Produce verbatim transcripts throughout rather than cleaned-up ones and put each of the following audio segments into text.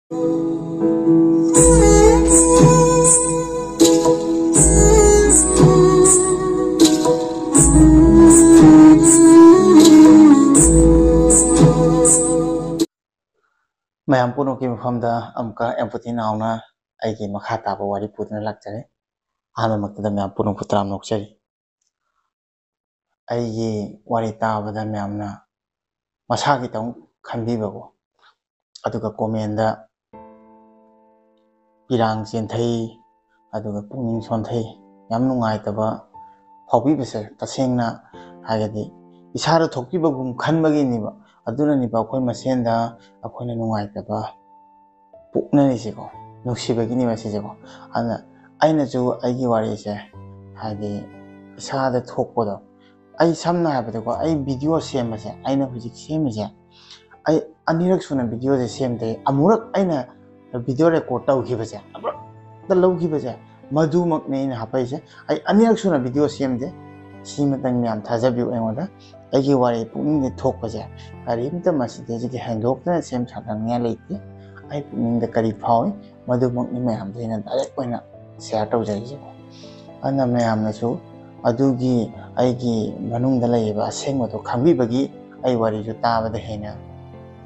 ꯃꯌꯥꯝ ꯄꯨꯝꯅꯃꯛꯀꯤ ꯃꯐꯝꯗ ꯑꯃꯨꯛꯀ ꯑꯦꯝꯄꯇꯤ ꯅꯥꯎꯅ ꯑꯩꯒꯤ ꯃꯈꯥ ꯇꯥꯕ ꯋꯥꯔꯤ ꯄꯨꯗꯨꯅ ꯂꯥꯛꯆꯔꯦ꯫ ꯑꯍꯥꯟꯕꯃꯛꯇꯗ ꯃꯌꯥꯝ ꯄꯨꯝꯅꯃꯛꯄꯨ ꯇꯔꯥꯝꯅ ꯑꯣꯛꯆꯔꯤ꯫ ꯑꯩꯒꯤ ꯋꯥꯔꯤ ꯇꯥꯕꯗ ꯃꯌꯥꯝꯅ ꯃꯁꯥꯒꯤꯇꯪ ꯈꯟꯕꯤꯕꯀꯣ, ꯑꯗꯨꯒ ꯀꯣꯃꯦꯟꯗ ꯄꯤꯔꯥꯡ ꯆꯦꯟꯊꯩ, ꯑꯗꯨꯒ ꯄꯨꯛꯅꯤꯡ ꯁꯣꯟꯊꯩ, ꯌꯥꯝ ꯅꯨꯡꯉꯥꯏꯇꯕ ꯐꯥꯎꯕꯤꯕꯁꯦ ꯇꯁꯦꯡꯅ ꯍꯥꯏꯔꯒꯗꯤ ꯏꯁꯥꯗ ꯊꯣꯛꯈꯤꯕꯒꯨꯝ ꯈꯟꯕꯒꯤꯅꯦꯕ꯫ ꯑꯗꯨꯅꯅꯦꯕ ꯑꯩꯈꯣꯏ ꯃꯁꯦꯟꯗ ꯑꯩꯈꯣꯏꯅ ꯅꯨꯡꯉꯥꯏꯇꯕ ꯄꯣꯛꯅꯔꯤꯁꯦꯀꯣ, ꯅꯨꯡꯁꯤꯕꯒꯤꯅꯦꯕ ꯁꯤꯁꯦꯀꯣ꯫ ꯑꯗꯨꯅ ꯑꯩꯅꯁꯨ ꯑꯩꯒꯤ ꯋꯥꯔꯤꯁꯦ ꯍꯥꯏꯗꯤ ꯏꯁꯥꯗ ꯊꯣꯛꯄꯗꯣ, ꯑꯩ ꯁꯝꯅ ꯍꯥꯏꯔꯕꯗꯀꯣ, ꯑꯩ ꯚꯤꯗꯤꯑꯣ ꯁꯦꯝꯕꯁꯦ, ꯑꯩꯅ ꯍꯧꯖꯤꯛ ꯁꯦꯝꯃꯤꯁꯦ, ꯑꯩ ꯑꯅꯤꯔꯛ ꯁꯨꯅ ꯚꯤꯗꯤꯑꯣꯁꯦ ꯁꯦꯝꯗꯦ꯫ ꯑꯃꯨꯔꯛ ꯑꯩꯅ ꯚꯤꯗꯤꯑꯣ ꯔꯦꯀꯣꯔꯠ ꯇꯧꯈꯤꯕꯁꯦ, ꯑꯃꯨꯔꯛꯇ ꯂꯧꯈꯤꯕꯁꯦ, ꯃꯗꯨꯃꯛꯅꯦ ꯑꯩꯅ ꯍꯥꯞꯄꯛꯏꯁꯦ꯫ ꯑꯩ ꯑꯅꯤꯔꯛ ꯁꯨꯅ ꯚꯤꯗꯤꯑꯣ ꯁꯦꯝꯗꯦ꯫ ꯁꯤꯃꯇꯪ ꯃꯌꯥꯝ ꯊꯥꯖꯕꯤꯌꯨ ꯑꯩꯉꯣꯟꯗ꯫ ꯑꯩꯒꯤ ꯋꯥꯔꯤ ꯄꯨꯛꯅꯤꯡꯗ ꯊꯣꯛꯄꯁꯦ ꯀꯔꯤꯝꯇ ꯃꯁꯤꯗꯒꯤ ꯍꯦꯟꯗꯣꯛꯇꯅ ꯁꯦꯝ ꯁꯥꯅꯤꯡꯉꯥꯏ ꯂꯩꯇꯦ꯫ ꯑꯩ ꯄꯨꯛꯅꯤꯡꯗ ꯀꯔꯤ ꯐꯥꯎꯏ, ꯃꯗꯨꯃꯛꯅꯤ ꯃꯌꯥꯝꯗ ꯑꯩꯅ ꯗꯥꯏꯔꯦꯛ ꯑꯣꯏꯅ ꯁꯤꯌꯥꯔ ꯇꯧꯖꯔꯤꯁꯦꯀꯣ꯫ ꯑꯗꯨꯅ ꯃꯌꯥꯝꯅꯁꯨ ꯑꯗꯨꯒꯤ ꯑꯩꯒꯤ ꯃꯅꯨꯡꯗ ꯂꯩꯔꯤꯕ ꯑꯁꯦꯡꯕꯗꯣ ꯈꯪꯕꯤꯕꯒꯤ ꯑꯩ ꯋꯥꯔꯤꯁꯨ ꯇꯥꯕꯗ ꯍꯦꯟꯅ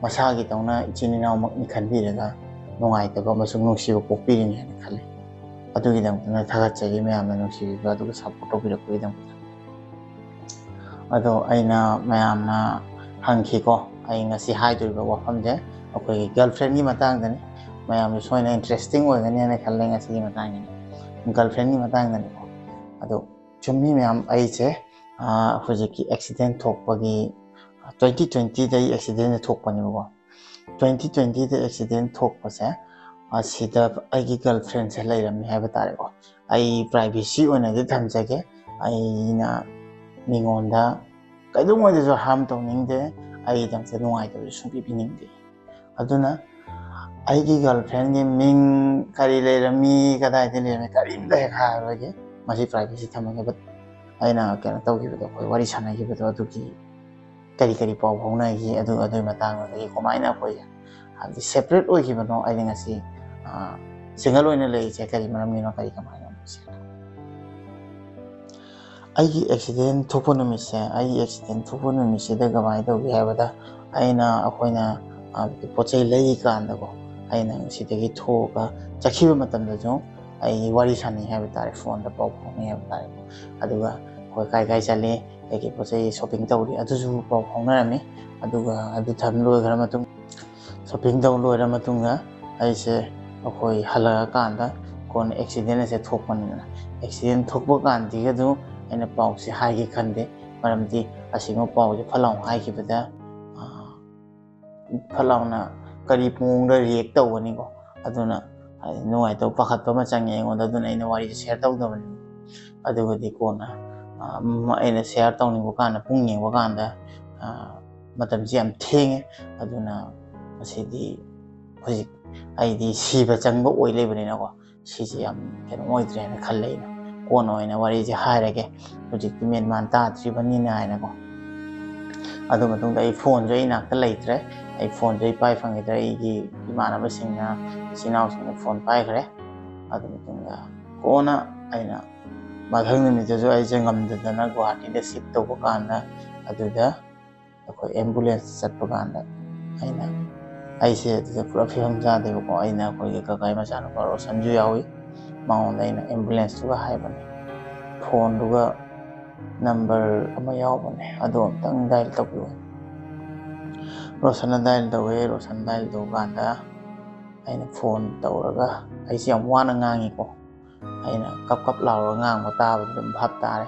ꯃꯁꯥꯒꯤꯗꯧꯅ ꯏꯆꯤꯟ ꯏꯅꯥꯎꯃꯛꯅꯤ ꯈꯟꯕꯤꯔꯒ ꯅꯨꯡꯉꯥꯏꯇꯕ ꯑꯃꯁꯨꯡ ꯅꯨꯡꯁꯤꯕ ꯄꯣꯛꯄꯤꯔꯤꯅꯤ ꯍꯥꯏꯅ ꯈꯜꯂꯤ꯫ ꯑꯗꯨꯒꯤꯗꯃꯛꯇꯅ ꯊꯥꯒꯠꯆꯔꯤ ꯃꯌꯥꯝꯅ ꯅꯨꯡꯁꯤꯕꯤꯕ ꯑꯗꯨꯒ ꯁꯞꯄꯣꯔꯠ ꯇꯧꯕꯤꯔꯛꯄꯒꯤꯗꯃꯛꯇ꯫ ꯑꯗꯣ ꯑꯩꯅ ꯃꯌꯥꯝꯅ ꯍꯪꯈꯤꯀꯣ, ꯑꯩ ꯉꯁꯤ ꯍꯥꯏꯗꯣꯔꯤꯕ ꯋꯥꯐꯝꯁꯦ ꯑꯩꯈꯣꯏꯒꯤ ꯒꯔꯜ ꯐ꯭ꯔꯦꯟꯒꯤ ꯃꯇꯥꯡꯗꯅꯤ꯫ ꯃꯌꯥꯝꯁꯨ ꯁꯣꯏꯅ ꯏꯟꯇꯔꯦꯁꯇꯤꯡ ꯑꯣꯏꯒꯅꯤ ꯍꯥꯏꯅ ꯈꯜꯂꯦ ꯉꯁꯤꯒꯤ ꯃꯇꯥꯡꯒꯤꯅꯤ, ꯒꯔꯜ ꯐ꯭ꯔꯦꯟꯒꯤ ꯃꯇꯥꯡꯗꯅꯤꯀꯣ꯫ ꯑꯗꯣ ꯆꯨꯝꯃꯤ ꯃꯌꯥꯝ, ꯑꯩꯁꯦ ꯍꯧꯖꯤꯛꯀꯤ ꯑꯦꯛꯁꯤꯗꯦꯟ ꯊꯣꯛꯄꯒꯤ, ꯇ꯭ꯋꯦꯟꯇꯤ ꯇ꯭ꯋꯦꯟꯇꯤꯗ ꯑꯩ ꯑꯦꯛꯁꯤꯗꯦꯟꯁꯦ ꯊꯣꯛꯄꯅꯦꯕꯀꯣ꯫ ꯇ꯭ꯋꯦꯟꯇꯤ ꯇ꯭ꯋꯦꯟꯇꯤꯗ ꯑꯦꯛꯁꯤꯗꯦꯟ ꯊꯣꯛꯄꯁꯦ, ꯑꯁꯤꯗ ꯑꯩꯒꯤ ꯒꯔꯜ ꯐ꯭ꯔꯦꯟꯁꯦ ꯂꯩꯔꯝꯃꯤ ꯍꯥꯏꯕ ꯇꯥꯔꯦꯀꯣ꯫ ꯑꯩ ꯄ꯭ꯔꯥꯏꯚꯦꯁꯤ ꯑꯣꯏꯅꯗꯤ ꯊꯝꯖꯒꯦ꯫ ꯑꯩꯅ ꯃꯤꯉꯣꯟꯗ ꯀꯩꯗꯧꯉꯩꯗꯁꯨ ꯍꯥꯔꯝ ꯇꯧꯅꯤꯡꯗꯦ꯫ ꯑꯩꯒꯤꯗꯃꯛꯇ ꯅꯨꯡꯉꯥꯏꯇꯕꯁꯨ ꯁꯨꯡꯄꯤ ꯄꯤꯅꯤꯡꯗꯦ꯫ ꯑꯗꯨꯅ ꯑꯩꯒꯤ ꯒꯔꯜ ꯐ꯭ꯔꯦꯟꯒꯤ ꯃꯤꯡ ꯀꯔꯤ ꯂꯩꯔꯝꯃꯤ, ꯀꯗꯥꯏꯗ ꯂꯩꯔꯝꯃꯤ, ꯀꯔꯤꯝꯇ ꯍꯦꯛ ꯍꯥꯏꯔꯔꯣꯏꯒꯦ꯫ ꯃꯁꯤ ꯄ꯭ꯔꯥꯏꯚꯦꯁꯤ ꯊꯝꯃꯒꯦ꯫ But ꯑꯩꯅ ꯀꯩꯅꯣ ꯇꯧꯈꯤꯕꯗꯣ, ꯑꯩꯈꯣꯏ ꯋꯥꯔꯤ ꯁꯥꯟꯅꯈꯤꯕꯗꯣ, ꯑꯗꯨꯒꯤ ꯀꯔꯤ ꯀꯔꯤ ꯄꯥꯎ ꯐꯥꯎꯅꯈꯤ, ꯑꯗꯨ, ꯑꯗꯨꯒꯤ ꯃꯇꯥꯡꯗꯨꯗꯒꯤ ꯀꯃꯥꯏꯅ ꯑꯩꯈꯣꯏ ꯍꯥꯏꯕꯗꯤ ꯁꯦꯄꯔꯦꯠ ꯑꯣꯏꯈꯤꯕꯅꯣ? ꯑꯩꯅ ꯉꯁꯤ ꯁꯤꯡꯒꯜ ꯑꯣꯏꯅ ꯂꯩꯔꯤꯁꯦ ꯀꯔꯤ ꯃꯔꯝꯒꯤꯅꯣ, ꯀꯔꯤ ꯀꯃꯥꯏꯅ? ꯑꯩꯒꯤ ꯑꯦꯛꯁꯤꯗꯦꯟ ꯊꯣꯛꯄ ꯅꯨꯃꯤꯠꯁꯦ, ꯑꯩꯒꯤ ꯑꯦꯛꯁꯤꯗꯦꯟ ꯊꯣꯛꯄ ꯅꯨꯃꯤꯠꯁꯤꯗ ꯀꯃꯥꯏꯅ ꯇꯧꯒꯦ ꯍꯥꯏꯕꯗ, ꯑꯩꯅ, ꯑꯩꯈꯣꯏꯅ ꯄꯣꯠ ꯆꯩ ꯂꯩꯔꯤꯀꯥꯟꯗꯀꯣ, ꯑꯩꯅ ꯁꯤꯗꯒꯤ ꯊꯣꯛꯑꯒ ꯆꯠꯈꯤꯕ ꯃꯇꯝꯗꯁꯨ ꯑꯩ ꯋꯥꯔꯤ ꯁꯥꯟꯅꯩ ꯍꯥꯏꯕ ꯇꯥꯔꯦ, ꯐꯣꯟꯗ ꯄꯥꯎ ꯐꯥꯎꯅꯩ ꯍꯥꯏꯕ ꯇꯥꯔꯦꯀꯣ꯫ ꯑꯗꯨꯒ ꯑꯩꯈꯣꯏ ꯀꯥꯏ ꯀꯥꯏ ꯆꯠꯂꯤ, ꯀꯩꯀꯩ ꯄꯣꯠ ꯆꯩ ꯁꯣꯞꯄꯤꯡ ꯇꯧꯔꯤ, ꯑꯗꯨꯁꯨ ꯄꯥꯎ ꯐꯥꯎꯅꯔꯝꯃꯤ꯫ ꯑꯗꯨꯒ ꯑꯗꯨ ꯊꯝ ꯂꯣꯏꯈ꯭ꯔ ꯃꯇꯨꯡ, ꯁꯣꯞꯄꯤꯡ ꯇꯧ ꯂꯣꯏꯔ ꯃꯇꯨꯡꯗ ꯑꯩꯁꯦ, ꯑꯩꯈꯣꯏ ꯍꯜꯂꯛꯑꯀꯥꯟꯗ ꯀꯣꯟꯅ ꯑꯦꯛꯁꯤꯗꯦꯟ ꯑꯁꯦ ꯊꯣꯛꯄꯅꯤꯗꯅ, ꯑꯦꯛꯁꯤꯗꯦꯟ ꯊꯣꯛꯄ ꯀꯥꯟꯗꯤꯒ ꯑꯗꯨ ꯑꯩꯅ ꯄꯥꯎꯁꯦ ꯍꯥꯏꯒꯦ ꯈꯟꯗꯦ꯫ ꯃꯔꯝꯗꯤ ꯑꯁꯤꯒꯨꯝꯕ ꯄꯥꯎꯁꯦ ꯐꯠ ꯂꯥꯎꯅ ꯍꯥꯏꯈꯤꯕꯗ, ꯐꯠ ꯂꯥꯎꯅ ꯀꯔꯤ ꯃꯑꯣꯡꯗ ꯔꯤꯌꯦꯛ ꯇꯧꯒꯅꯤꯀꯣ? ꯑꯗꯨꯅ ꯍꯥꯏꯗꯤ ꯅꯨꯡꯉꯥꯏꯇꯕ, ꯄꯥꯈꯠꯄ ꯑꯃ ꯆꯪꯉꯦ ꯑꯩꯉꯣꯟꯗ꯫ ꯑꯗꯨꯅ ꯑꯩꯅ ꯋꯥꯔꯤꯁꯦ ꯁꯤꯌꯔ ꯇꯧꯗꯕꯅꯤ꯫ ꯑꯗꯨꯒꯗꯤ ꯀꯣꯟꯅ ꯑꯩꯅ ꯁꯤꯌꯔ ꯇꯧꯅꯤꯡꯕ ꯀꯥꯟꯗ, ꯄꯨꯡ ꯌꯦꯡꯕ ꯀꯥꯟꯗ ꯃꯇꯝꯁꯤ ꯌꯥꯝ ꯊꯦꯡꯉꯦ꯫ ꯑꯗꯨꯅ ꯃꯁꯤꯗꯤ ꯍꯧꯖꯤꯛ ꯑꯩꯗꯤ ꯁꯤꯕ ꯆꯪꯕ ꯑꯣꯏ ꯂꯩꯕꯅꯤꯅꯀꯣ, ꯁꯤꯁꯦ ꯌꯥꯝ ꯀꯩꯅꯣ ꯑꯣꯏꯗ꯭ꯔꯦꯅ ꯈꯜꯂꯦ꯫ ꯑꯩꯅ ꯀꯣꯟꯅ ꯑꯣꯏꯅ ꯋꯥꯔꯤꯁꯦ ꯍꯥꯏꯔꯒꯦ, ꯍꯧꯖꯤꯛꯇꯤ ꯃꯦꯟ ꯃꯥꯟ ꯇꯥꯗ꯭ꯔꯤꯕꯅꯤꯅ ꯍꯥꯏꯅꯀꯣ꯫ ꯑꯗꯨ ꯃꯇꯨꯡꯗ ꯑꯩ ꯐꯣꯟꯁꯨ ꯑꯩ ꯏꯅꯥꯛꯇ ꯂꯩꯇ꯭ꯔꯦ꯫ ꯑꯩ ꯐꯣꯟꯁꯨ ꯑꯩ ꯄꯥꯏ ꯐꯪꯈꯤꯗ꯭ꯔꯦ꯫ ꯑꯩꯒꯤ ꯏꯃꯥꯟꯅꯕꯁꯤꯡꯅ, ꯏꯆꯤꯟ ꯏꯅꯥꯎꯁꯤꯡꯅ ꯐꯣꯟ ꯄꯥꯏꯈ꯭ꯔꯦ꯫ ꯑꯗꯨ ꯃꯇꯨꯡꯗ ꯀꯣꯟꯅ ꯑꯩꯅ ꯃꯊꯪ ꯅꯨꯃꯤꯠꯇꯁꯨ ꯑꯩꯁꯦ ꯉꯝꯗꯗꯅ ꯒꯨꯋꯥꯍꯥꯇꯤꯗ ꯁꯤꯐ ꯇꯧꯕ ꯀꯥꯟꯗ, ꯑꯗꯨꯗ ꯑꯩꯈꯣꯏ ꯑꯦꯝꯕꯨꯂꯦꯟꯁ ꯆꯠꯄ ꯀꯥꯟꯗ ꯑꯩꯅ, ꯑꯩꯁꯦ ꯑꯗꯨꯗ ꯄꯨꯔꯥ ꯐꯤꯕꯝ ꯆꯥꯗꯦꯕꯀꯣ꯫ ꯑꯩꯅ ꯑꯩꯈꯣꯏꯒꯤ ꯀꯀꯥꯒꯤ ꯃꯆꯥꯅꯨꯄꯥ ꯔꯣꯁꯟꯁꯨ ꯌꯥꯎꯏ, ꯃꯉꯣꯟꯗ ꯑꯩꯅ ꯑꯦꯝꯕꯨꯂꯦꯟꯁꯇꯨꯒ ꯍꯥꯏꯕꯅꯦ꯫ ꯐꯣꯟꯗꯨꯒ ꯅꯝꯕꯔ ꯑꯃ ꯌꯥꯎꯕꯅꯦ, ꯑꯗꯣ ꯑꯝꯇꯪ ꯗꯥꯏꯜ ꯇꯧꯕꯤꯌꯨ꯫ ꯔꯣꯁꯟꯅ ꯗꯥꯏꯜ ꯇꯧꯋꯦ꯫ ꯔꯣꯁꯟ ꯗꯥꯏꯜ ꯇꯧꯕ ꯀꯥꯟꯗ ꯑꯩꯅ ꯐꯣꯟ ꯇꯧꯔꯒ, ꯑꯩꯁꯦ ꯌꯥꯝ ꯋꯥꯅ ꯉꯥꯡꯉꯤꯀꯣ꯫ ꯑꯩꯅ ꯀꯞ ꯀꯞ ꯂꯥꯎꯔꯒ ꯉꯥꯡꯕ ꯇꯥꯕꯗ ꯑꯗꯨꯝ ꯚꯥꯞ ꯇꯥꯔꯦ,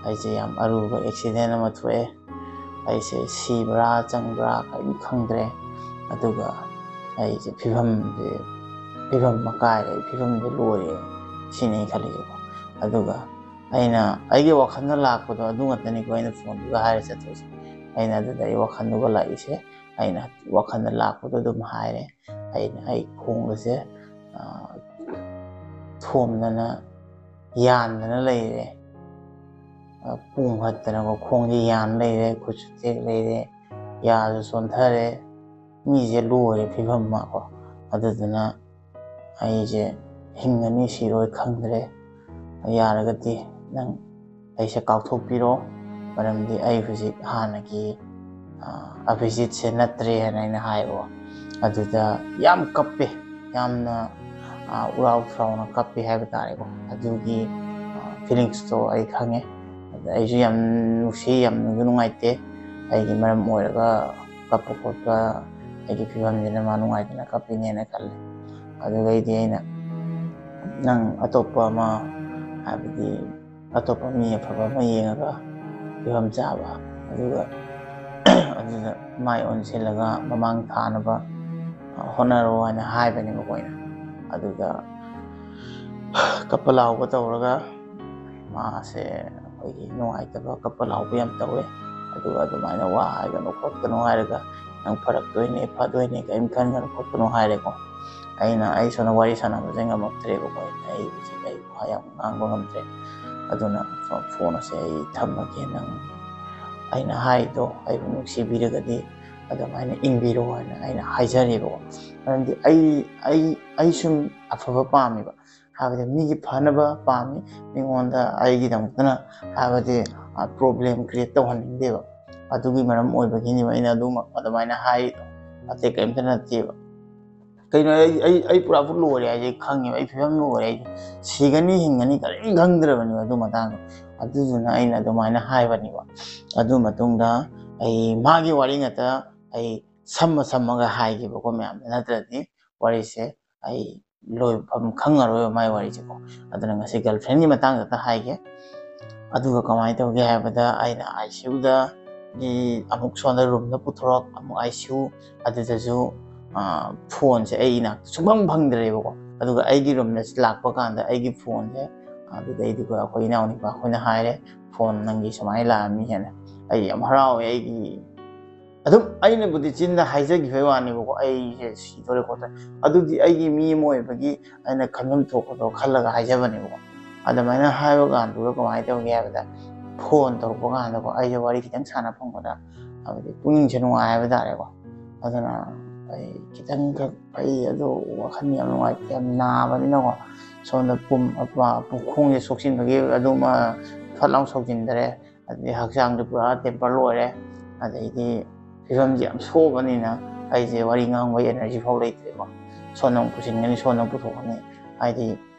ꯑꯩꯁꯦ ꯌꯥꯝ ꯑꯔꯨꯕ ꯑꯦꯛꯁꯤꯗꯦꯟ ꯑꯃ ꯊꯣꯛꯑꯦ꯫ ꯑꯩꯁꯦ ꯁꯤꯕ꯭ꯔꯥ ꯆꯪꯕ꯭ꯔꯥ ꯀꯔꯤꯝ ꯈꯪꯗ꯭ꯔꯦ꯫ ꯑꯗꯨꯒ ꯑꯩꯁꯦ ꯐꯤꯕꯝꯁꯦ, ꯐꯤꯕꯝ ꯑꯃ ꯀꯥꯏꯔꯦ, ꯐꯤꯕꯝꯁꯦ ꯂꯣꯏꯔꯦ, ꯁꯤꯅꯤ ꯑꯩ ꯈꯜꯂꯤꯁꯦꯀꯣ꯫ ꯑꯗꯨꯒ ꯑꯩꯅ, ꯑꯩꯒꯤ ꯋꯥꯈꯜꯗ ꯂꯥꯛꯄꯗꯣ ꯑꯗꯨ ꯉꯥꯛꯇꯅꯤꯀꯣ ꯑꯩꯅ ꯐꯣꯟꯗꯨꯒ ꯍꯥꯏꯔ ꯆꯠꯇꯣꯏꯁꯦ꯫ ꯑꯩꯅ ꯑꯗꯨꯗ ꯑꯩ ꯋꯥꯈꯜꯗꯨꯒ ꯂꯥꯛꯏꯁꯦ, ꯑꯩꯅ ꯋꯥꯈꯜꯗ ꯂꯥꯛꯄꯗꯣ ꯑꯗꯨꯝ ꯍꯥꯏꯔꯦ꯫ ꯑꯩꯅ, ꯑꯩ ꯈꯣꯡꯒꯁꯦ, ꯑ, ꯊꯣꯝꯗꯅ, ꯌꯥꯟꯗꯅ ꯂꯩꯔꯦ꯫ ꯑ, ꯄꯨꯡ ꯐꯠꯇꯅꯀꯣ, ꯈꯣꯡꯁꯦ ꯌꯥꯟ ꯂꯩꯔꯦ, ꯈꯨꯠꯁꯨ ꯇꯦꯛ ꯂꯩꯔꯦ, ꯌꯥꯁꯨ ꯆꯣꯟꯊꯔꯦ꯫ ꯃꯤꯁꯦ ꯂꯣꯏꯔꯦ ꯐꯤꯕꯝ ꯑꯃ ꯀꯣ꯫ ꯑꯗꯨꯗꯨꯅ ꯑꯩꯁꯦ ꯍꯤꯡꯒꯅꯤ ꯁꯤꯔꯣꯏ ꯈꯪꯗ꯭ꯔꯦ, ꯌꯥꯔꯒꯗꯤ ꯅꯪ ꯑꯩꯁꯦ ꯀꯥꯎꯊꯣꯛꯄꯤꯔꯣ, ꯃꯔꯝꯗꯤ ꯑꯩ ꯍꯧꯖꯤꯛ ꯍꯥꯟꯅꯒꯤ ꯑ, ꯑꯚꯤꯖꯤꯠꯁꯦ ꯅꯠꯇ꯭ꯔꯦ ꯍꯥꯏꯅ ꯑꯩꯅ ꯍꯥꯏꯕ꯫ ꯑꯗꯨꯗ ꯌꯥꯝ ꯀꯞꯄꯦ, ꯌꯥꯝꯅ ꯑ, ꯎꯔꯥꯎ ꯊꯔꯥꯎꯅ ꯀꯞꯄꯦ ꯍꯥꯏꯕ ꯇꯥꯔꯦꯀꯣ꯫ ꯑꯗꯨꯒꯤ ꯐꯤꯂꯤꯡꯁꯇꯣ ꯑꯩ ꯈꯪꯉꯦ꯫ ꯑꯗ ꯑꯩꯁꯨ ꯌꯥꯝ ꯅꯨꯡꯁꯤ, ꯌꯥꯝ ꯅꯨꯡꯁꯨ ꯅꯨꯡꯉꯥꯏꯇꯦ꯫ ꯑꯩꯒꯤ ꯃꯔꯝ ꯑꯣꯏꯔꯒ ꯀꯞꯄ ꯈꯣꯠꯄ ꯑꯩꯒꯤ ꯐꯤꯕꯝꯁꯤꯅ ꯃꯥ ꯅꯨꯡꯉꯥꯏꯇꯅ ꯀꯞꯄꯤꯅꯦꯅ ꯈꯜꯂꯦ꯫ ꯑꯗꯨꯗꯩꯗꯤ ꯑꯩꯅ ꯅꯪ ꯑꯇꯣꯞꯄ ꯑꯃ, ꯍꯥꯏꯕꯗꯤ ꯑꯇꯣꯞꯄ ꯃꯤ ꯑꯐꯕ ꯑꯃ ꯌꯦꯡꯉꯒ ꯐꯤꯕꯝ ꯆꯥꯕ, ꯑꯗꯨꯒ ꯑꯗꯨꯗ ꯃꯥꯏ ꯑꯣꯟꯁꯤꯜꯂꯒ ꯃꯃꯥꯡ ꯊꯥꯅꯕ ꯍꯣꯠꯅꯔꯣ ꯍꯥꯏꯅ ꯍꯥꯏꯕꯅꯦꯕꯀꯣ ꯑꯩꯅ꯫ ꯑꯗꯨꯗ ꯀꯞꯄ ꯂꯥꯎꯕ ꯇꯧꯔꯒ ꯃꯥꯁꯦ ꯑꯩꯈꯣꯏꯒꯤ ꯅꯨꯡꯉꯥꯏꯇꯕ ꯀꯞꯄ ꯂꯥꯎꯕ ꯌꯥꯝ ꯇꯧꯋꯦ꯫ ꯑꯗꯨꯒ ꯑꯗꯨꯃꯥꯏꯅ ꯋꯥ ꯍꯥꯏꯒꯅꯨ ꯈꯣꯠꯀꯅꯨ ꯍꯥꯏꯔꯒ ꯅꯪ ꯐꯔꯛꯇꯣꯏꯅꯦ, ꯐꯗꯣꯏꯅꯦ, ꯀꯔꯤꯝ ꯈꯟꯒꯅꯨ ꯈꯣꯠꯀꯅꯨ ꯍꯥꯏꯔꯦꯀꯣ꯫ ꯑꯩꯅ, ꯑꯩ ꯁꯣꯝꯗ ꯋꯥꯔꯤ ꯁꯥꯟꯅꯕꯁꯦ ꯉꯝꯃꯛꯇ꯭ꯔꯦꯕꯀꯣ꯫ ꯑꯩꯅ, ꯑꯩ ꯍꯧꯖꯤꯛ ꯑꯩ ꯋꯥ ꯌꯥꯝ ꯉꯥꯡꯕ ꯉꯝꯗ꯭ꯔꯦ꯫ ꯑꯗꯨꯅ ꯐꯣꯟ ꯑꯁꯦ ꯑꯩ ꯊꯝꯃꯒꯦ, ꯅꯪ ꯑꯩꯅ ꯍꯥꯏꯗꯣ ꯑꯩꯕꯨ ꯅꯨꯡꯁꯤꯕꯤꯔꯒꯗꯤ ꯑꯗꯨꯃꯥꯏꯅ ꯏꯟꯕꯤꯔꯣ ꯍꯥꯏꯅ ꯑꯩꯅ ꯍꯥꯏꯖꯔꯦꯕꯀꯣ꯫ ꯃꯔꯝꯗꯤ ꯑꯩ, ꯑꯩ, ꯑꯩ ꯁꯨꯝ ꯑꯐꯕ ꯄꯥꯝꯃꯦꯕ꯫ ꯍꯥꯏꯕꯗꯤ ꯃꯤꯒꯤ ꯐꯅꯕ ꯄꯥꯝꯃꯤ, ꯃꯤꯉꯣꯟꯗ ꯑꯩꯒꯤꯗꯃꯛꯇꯅ ꯍꯥꯏꯕꯗꯤ ꯄ꯭ꯔꯣꯕ꯭ꯂꯦꯝ ꯀ꯭ꯔꯤꯌꯦꯠ ꯇꯧꯍꯟꯅꯤꯡꯗꯦꯕ꯫ ꯑꯗꯨꯒꯤ ꯃꯔꯝ ꯑꯣꯏꯕꯒꯤꯅꯦꯕ ꯑꯩꯅ ꯑꯗꯨꯃꯛ ꯑꯗꯨꯃꯥꯏꯅ ꯍꯥꯏꯔꯤꯗꯣ꯫ ꯑꯇꯩ ꯀꯔꯤꯝꯇ ꯅꯠꯇꯦꯕ꯫ ꯀꯩꯅꯣ, ꯑꯩ, ꯑꯩ, ꯑꯩ ꯄꯨꯔꯥ ꯂꯣꯏꯔꯦ ꯍꯥꯏꯁꯦ ꯈꯪꯉꯦꯕ, ꯑꯩ ꯐꯤꯕꯝ ꯂꯣꯏꯔꯦ, ꯑꯩ ꯁꯤꯒꯅꯤ ꯍꯤꯡꯒꯅꯤ ꯀꯔꯤꯝ ꯈꯪꯗ꯭ꯔꯕꯅꯦꯕ ꯑꯗꯨ ꯃꯇꯥꯡꯗꯣ꯫ ꯑꯗꯨꯗꯨꯅ ꯑꯩꯅ ꯑꯗꯨꯃꯥꯏꯅ ꯍꯥꯏꯕꯅꯦꯕ꯫ ꯑꯗꯨ ꯃꯇꯨꯡꯗ ꯑꯩ ꯃꯥꯒꯤ ꯋꯥꯔꯤ ꯉꯥꯛꯇ ꯑꯩ ꯁꯝꯃ ꯁꯝꯃꯒ ꯍꯥꯏꯒꯦꯕꯀꯣ ꯃꯌꯥꯝꯗ, ꯅꯠꯇ꯭ꯔꯗꯤ ꯋꯥꯔꯤꯁꯦ ꯑꯩ ꯂꯣꯏꯐꯝ ꯈꯪꯉꯔꯣꯏꯕ ꯃꯥꯏ ꯋꯥꯔꯤꯁꯦꯀꯣ꯫ ꯑꯗꯨꯅ ꯉꯁꯤ ꯒꯔꯜ ꯐ꯭ꯔꯦꯟꯒꯤ ꯃꯇꯥꯡꯗ ꯈꯛꯇ ꯍꯥꯏꯒꯦ꯫ ꯑꯗꯨꯒ ꯀꯃꯥꯏꯅ ꯇꯧꯒꯦ ꯍꯥꯏꯕꯗ, ꯑꯩꯅ ꯑꯥꯏ ꯁꯤ ꯌꯨꯗꯒꯤ ꯑꯃꯨꯛ ꯁꯣꯝꯗ ꯔꯨꯝꯗ ꯄꯨꯊꯣꯔꯛ, ꯑꯃꯨꯛ ꯑꯥꯏ ꯁꯤ ꯌꯨ, ꯑꯗꯨꯗꯁꯨ ꯐꯣꯟꯁꯦ ꯑꯩ ꯏꯅꯥꯛꯇ ꯁꯨꯡꯐꯪ ꯐꯪꯗ꯭ꯔꯦꯕꯀꯣ꯫ ꯑꯗꯨꯒ ꯑꯩꯒꯤ ꯔꯨꯝꯗ ꯂꯥꯛꯄ ꯀꯥꯟꯗ ꯑꯩꯒꯤ ꯐꯣꯟꯁꯦ, ꯑꯗꯨꯗꯩꯗꯨꯒ ꯑꯩꯈꯣꯏ ꯏꯅꯥꯎꯅꯨꯄꯥ ꯑꯩꯈꯣꯏꯅ ꯍꯥꯏꯔꯦ, "ꯐꯣꯟ ꯅꯪꯒꯤ ꯁꯨꯃꯥꯏꯅ ꯂꯥꯛꯑꯝꯃꯤ" ꯍꯥꯏꯅ꯫ ꯑꯩ ꯌꯥꯝ ꯍꯔꯥꯎꯋꯦ꯫ ꯑꯩꯒꯤ ꯑꯗꯨꯝ ꯑꯩꯅꯕꯨꯗꯤ ꯆꯤꯟꯗ ꯍꯥꯏꯖꯈꯤꯕꯩ ꯋꯥꯅꯦꯕꯀꯣ, ꯑꯩꯁꯦ ꯁꯤꯗꯣꯔꯦ ꯈꯣꯠꯇꯣꯔꯦ꯫ ꯑꯗꯨꯗꯤ ꯑꯩꯒꯤ ꯃꯤ ꯑꯃ ꯑꯣꯏꯕꯒꯤ ꯑꯩꯅ ꯈꯟꯐꯝ ꯊꯣꯛꯄꯗꯣ ꯈꯜꯂꯒ ꯍꯥꯏꯖꯕꯅꯦꯕꯀꯣ꯫ ꯑꯗꯨꯃꯥꯏꯅ ꯍꯥꯏꯕ ꯀꯥꯟꯗꯨꯗ ꯀꯃꯥꯏꯅ ꯇꯧꯒꯦ ꯍꯥꯏꯕꯗ, ꯐꯣꯟ ꯇꯧꯔꯛꯄ ꯀꯥꯟꯗꯀꯣ, ꯑꯩꯁꯦ ꯋꯥꯔꯤ ꯈꯤꯇꯪ ꯁꯥꯟꯅ ꯐꯪꯕꯗ, ꯍꯥꯏꯕꯗꯤ ꯄꯨꯛꯅꯤꯡꯁꯦ ꯅꯨꯡꯉꯥꯏ ꯍꯥꯏꯕ ꯇꯥꯔꯦꯀꯣ꯫ ꯑꯗꯨꯅ ꯑꯩ ꯈꯤꯇꯪꯈꯛ, ꯑꯩ ꯑꯗꯨ ꯋꯥꯈꯜ ꯌꯥꯝ ꯅꯨꯡꯉꯥꯏꯇꯦ, ꯌꯥꯝ ꯅꯥꯕꯅꯤꯅꯀꯣ꯫ ꯁꯣꯝꯗ ꯄꯨꯝ ꯑꯄ- ꯄꯨꯈꯣꯡꯁꯦ ꯁꯣꯛꯆꯤꯟꯕꯒꯤ ꯑꯗꯨꯃ ꯐꯠ ꯂꯥꯎ ꯁꯧꯖꯤꯟꯗꯔꯦ꯫ ꯑꯗꯩ ꯍꯛꯆꯥꯡꯁꯨ ꯄꯨꯔꯥ ꯇꯦꯝꯄꯔ ꯂꯣꯏꯔꯦ꯫ ꯑꯗꯩꯗꯤ ꯐꯤꯕꯝꯁꯦ ꯌꯥꯝ ꯁꯣꯛꯑꯕꯅꯤꯅ ꯑꯩꯁꯦ ꯋꯥꯔꯤ ꯉꯥꯡꯕꯒꯤ ꯑꯦꯅꯔꯖꯤ ꯐꯥꯎ ꯂꯩꯇ꯭ꯔꯦꯀꯣ꯫ ꯁꯣꯝꯗ ꯑꯃꯨꯛ ꯄꯨꯁꯤꯟꯒꯅꯤ, ꯁꯣꯝꯗ ꯑꯃꯨꯛ ꯄꯨꯊꯣꯛꯀꯅꯤ꯫ ꯍꯥꯏꯗꯤ